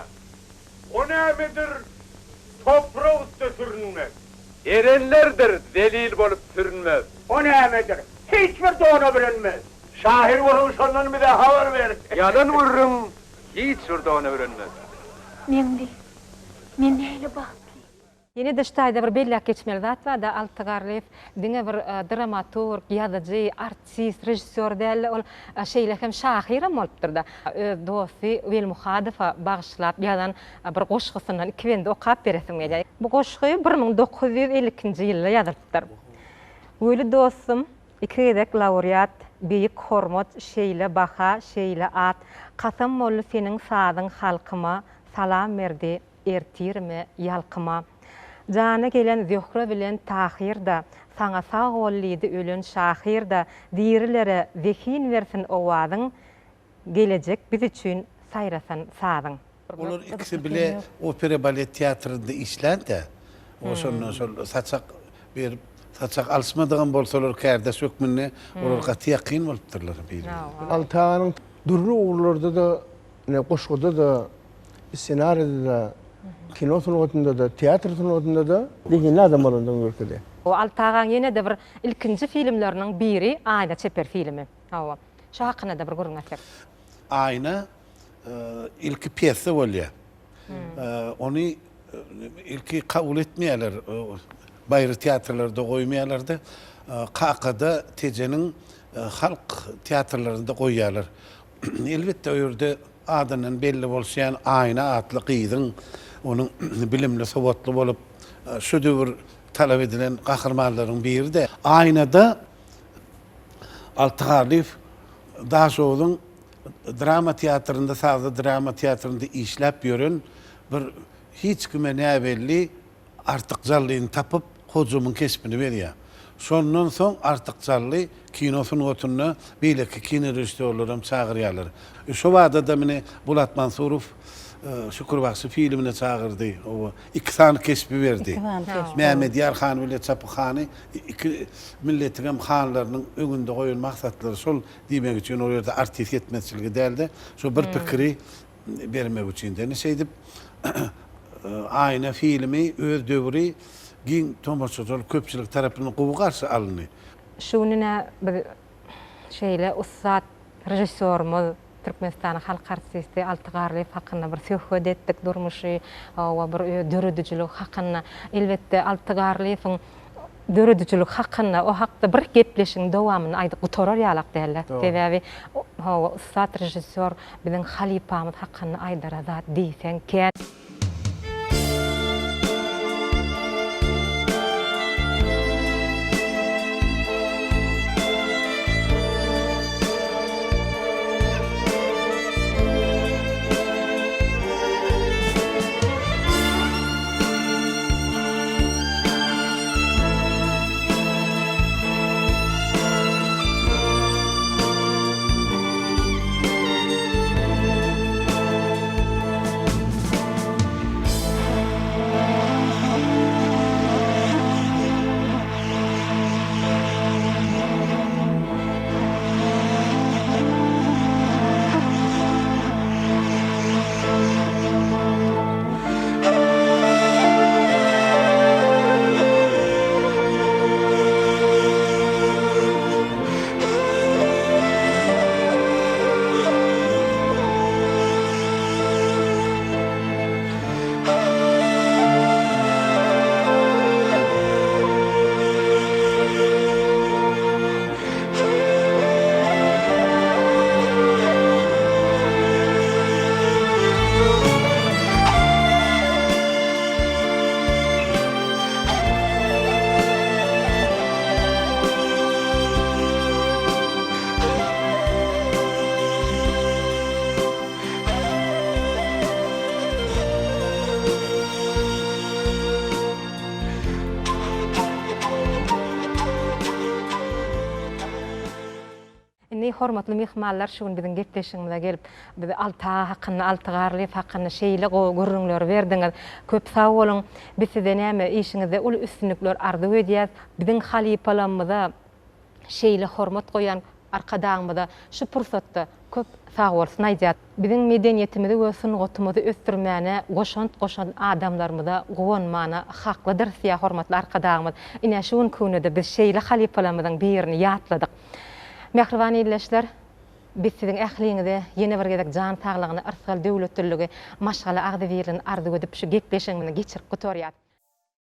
O nämedir, toprak üste sürünmek? Erenlerdir zelil bolup sürünmez. O nämedir, hiç bir dona bürünmez? Şahyr bolsaň şondan bize habar ber. Ýalan gürrüň hiç bir dona bürünmez. Meňli, men nähili bagtly. Ýene-de şu taýda bir belläp geçmeli zat bar-da, Alty Garlyýew diňe bir dramaturg, ýazyjy, artist, režissýor däl-de, ol şeýle hem şahyram bolupdyr-da. Öz dosty Welmuhadowa bagyşlap ýazan bir goşgusyndan iki bendi okap beresim gelýär. Bu goşgy 1952-nji ýylda ýazylypdyr. Weli dostum, iki gezek laureat, Beýik hormat, şeýle baha, şeýle at, Kasam boldy seniň sazyň halkyma, Salam berdi ertirime, ýalkyma. Jana gelen Zöhre bilen Tahyr-da, Saňa sag bol diýdi ölen şahyr-da, Dirilere zehin bersin owazyň, Gelejek biz üçin saýrasyn sazyň. Olar ikisi bile opera-balet teatrynda işlände, oşonda şol saçak berip. Saçak alyşmadygam bolsalar kärdeş hökmünde olar gaty ýakyn bolupdyrlar bir-birine. Alty aganyň dürli ugurlarda-da, ine, goşguda-da, ssenaride-de, kino sungatynda-da, teatr sungatynda-da zehinli adam bolandygyny görkezýär. Alty agaň ýene-de bir ilkinji filmleriniň biri Aýna çeper filmi. Hawa. Şo hakynda-da bir gürrüň etsek. Aýna ilki pýesa bolýar. Ony ilki kabul etmeýärler. Baýry teatrlarda goýmaýarlar-da, Kakada, Tejeniň halk teatrlarynda goýýarlar. Elbetde, o ýerde adyndan belli bolşy ýaly Aýna atly gyzyň, onuň bilimli, sowatly bolup, şu döwür talap edilen gahrymanlaryň biri-de. Aýnada Alty Garlyýew Daşoguzyň drama teatrynda, sazly drama teatrynda işläp ýören bir hiç kime näbelli Artyk Jallyny tapyp, Hojamyň keşbini berýär. Şondan soň Artyk Jally kino sungatynda beýleki kinorežissýorlaram çagyrýarlar. Şo bada-da meni Bulat Mansurow Şükür bagşy filmine çagyrdy. Oba, iki sany keşbi berdi. Iki sany keşbi. Mämmedýar han bile Çapy hany iki milletiňem hanlarynyň öňünde goýan maksatlary şol diýmek üçin ol ýerde artist ýetmezçiligi däl-de, şo bir pikiri bermek üçin. Ine şeýdip Aýna filmi öz döwri giň tomaşaçylyk köpçülik tarapyndan gowy garşy alyndy. Şu gün ine biz şeýle ussat režissýorymyz, Türkmenistanyň halk artisti Alty Garlyýew hakynda bir söhbet etdik, durmuşy we bir öz döredijiligi hakynda. Elbetde Alty Garlyýewiň döredijilik hakynda, o hakda bir gepleşigiň dowamynda aýdyp gutarar ýalak däldi. Sebäbi, hawa, ussat režissýor biziň halypamyz hakynda aýdara zat diýseň kän. Indi hormatly myhmanlar şu gün biziň gepleşigimize gelip, bize Alty aga hakynda, Alty Garlyýew hakynda şeýle gowy gürrüňleri berdiňiz. Köp sag boluň. Biz size näme, işiňizde uly üstünlikler arzuw edýäs. Biziň halypalarymyza şeýle hormat goýan Arkadagymyza şu pursatda köp sagbolsun aýdýas. Biziň medeniýetimizi we sungatymyzy ösdürmäne goşant goşan adamlarymyza guwanmana haklydyrys diýýär hormatly Arkadagymyz. Ine şu günki günde-de biz şeýle halypalarymyzyň birini ýatladyk. Mähriban ildeşler, biz siziň ähliňize ýene bir gezek jan saglygyny, yrsgal döwletliligi, maşgala agzybirligini arzuw edip şu gepleşigimizi geçirip gutarýas.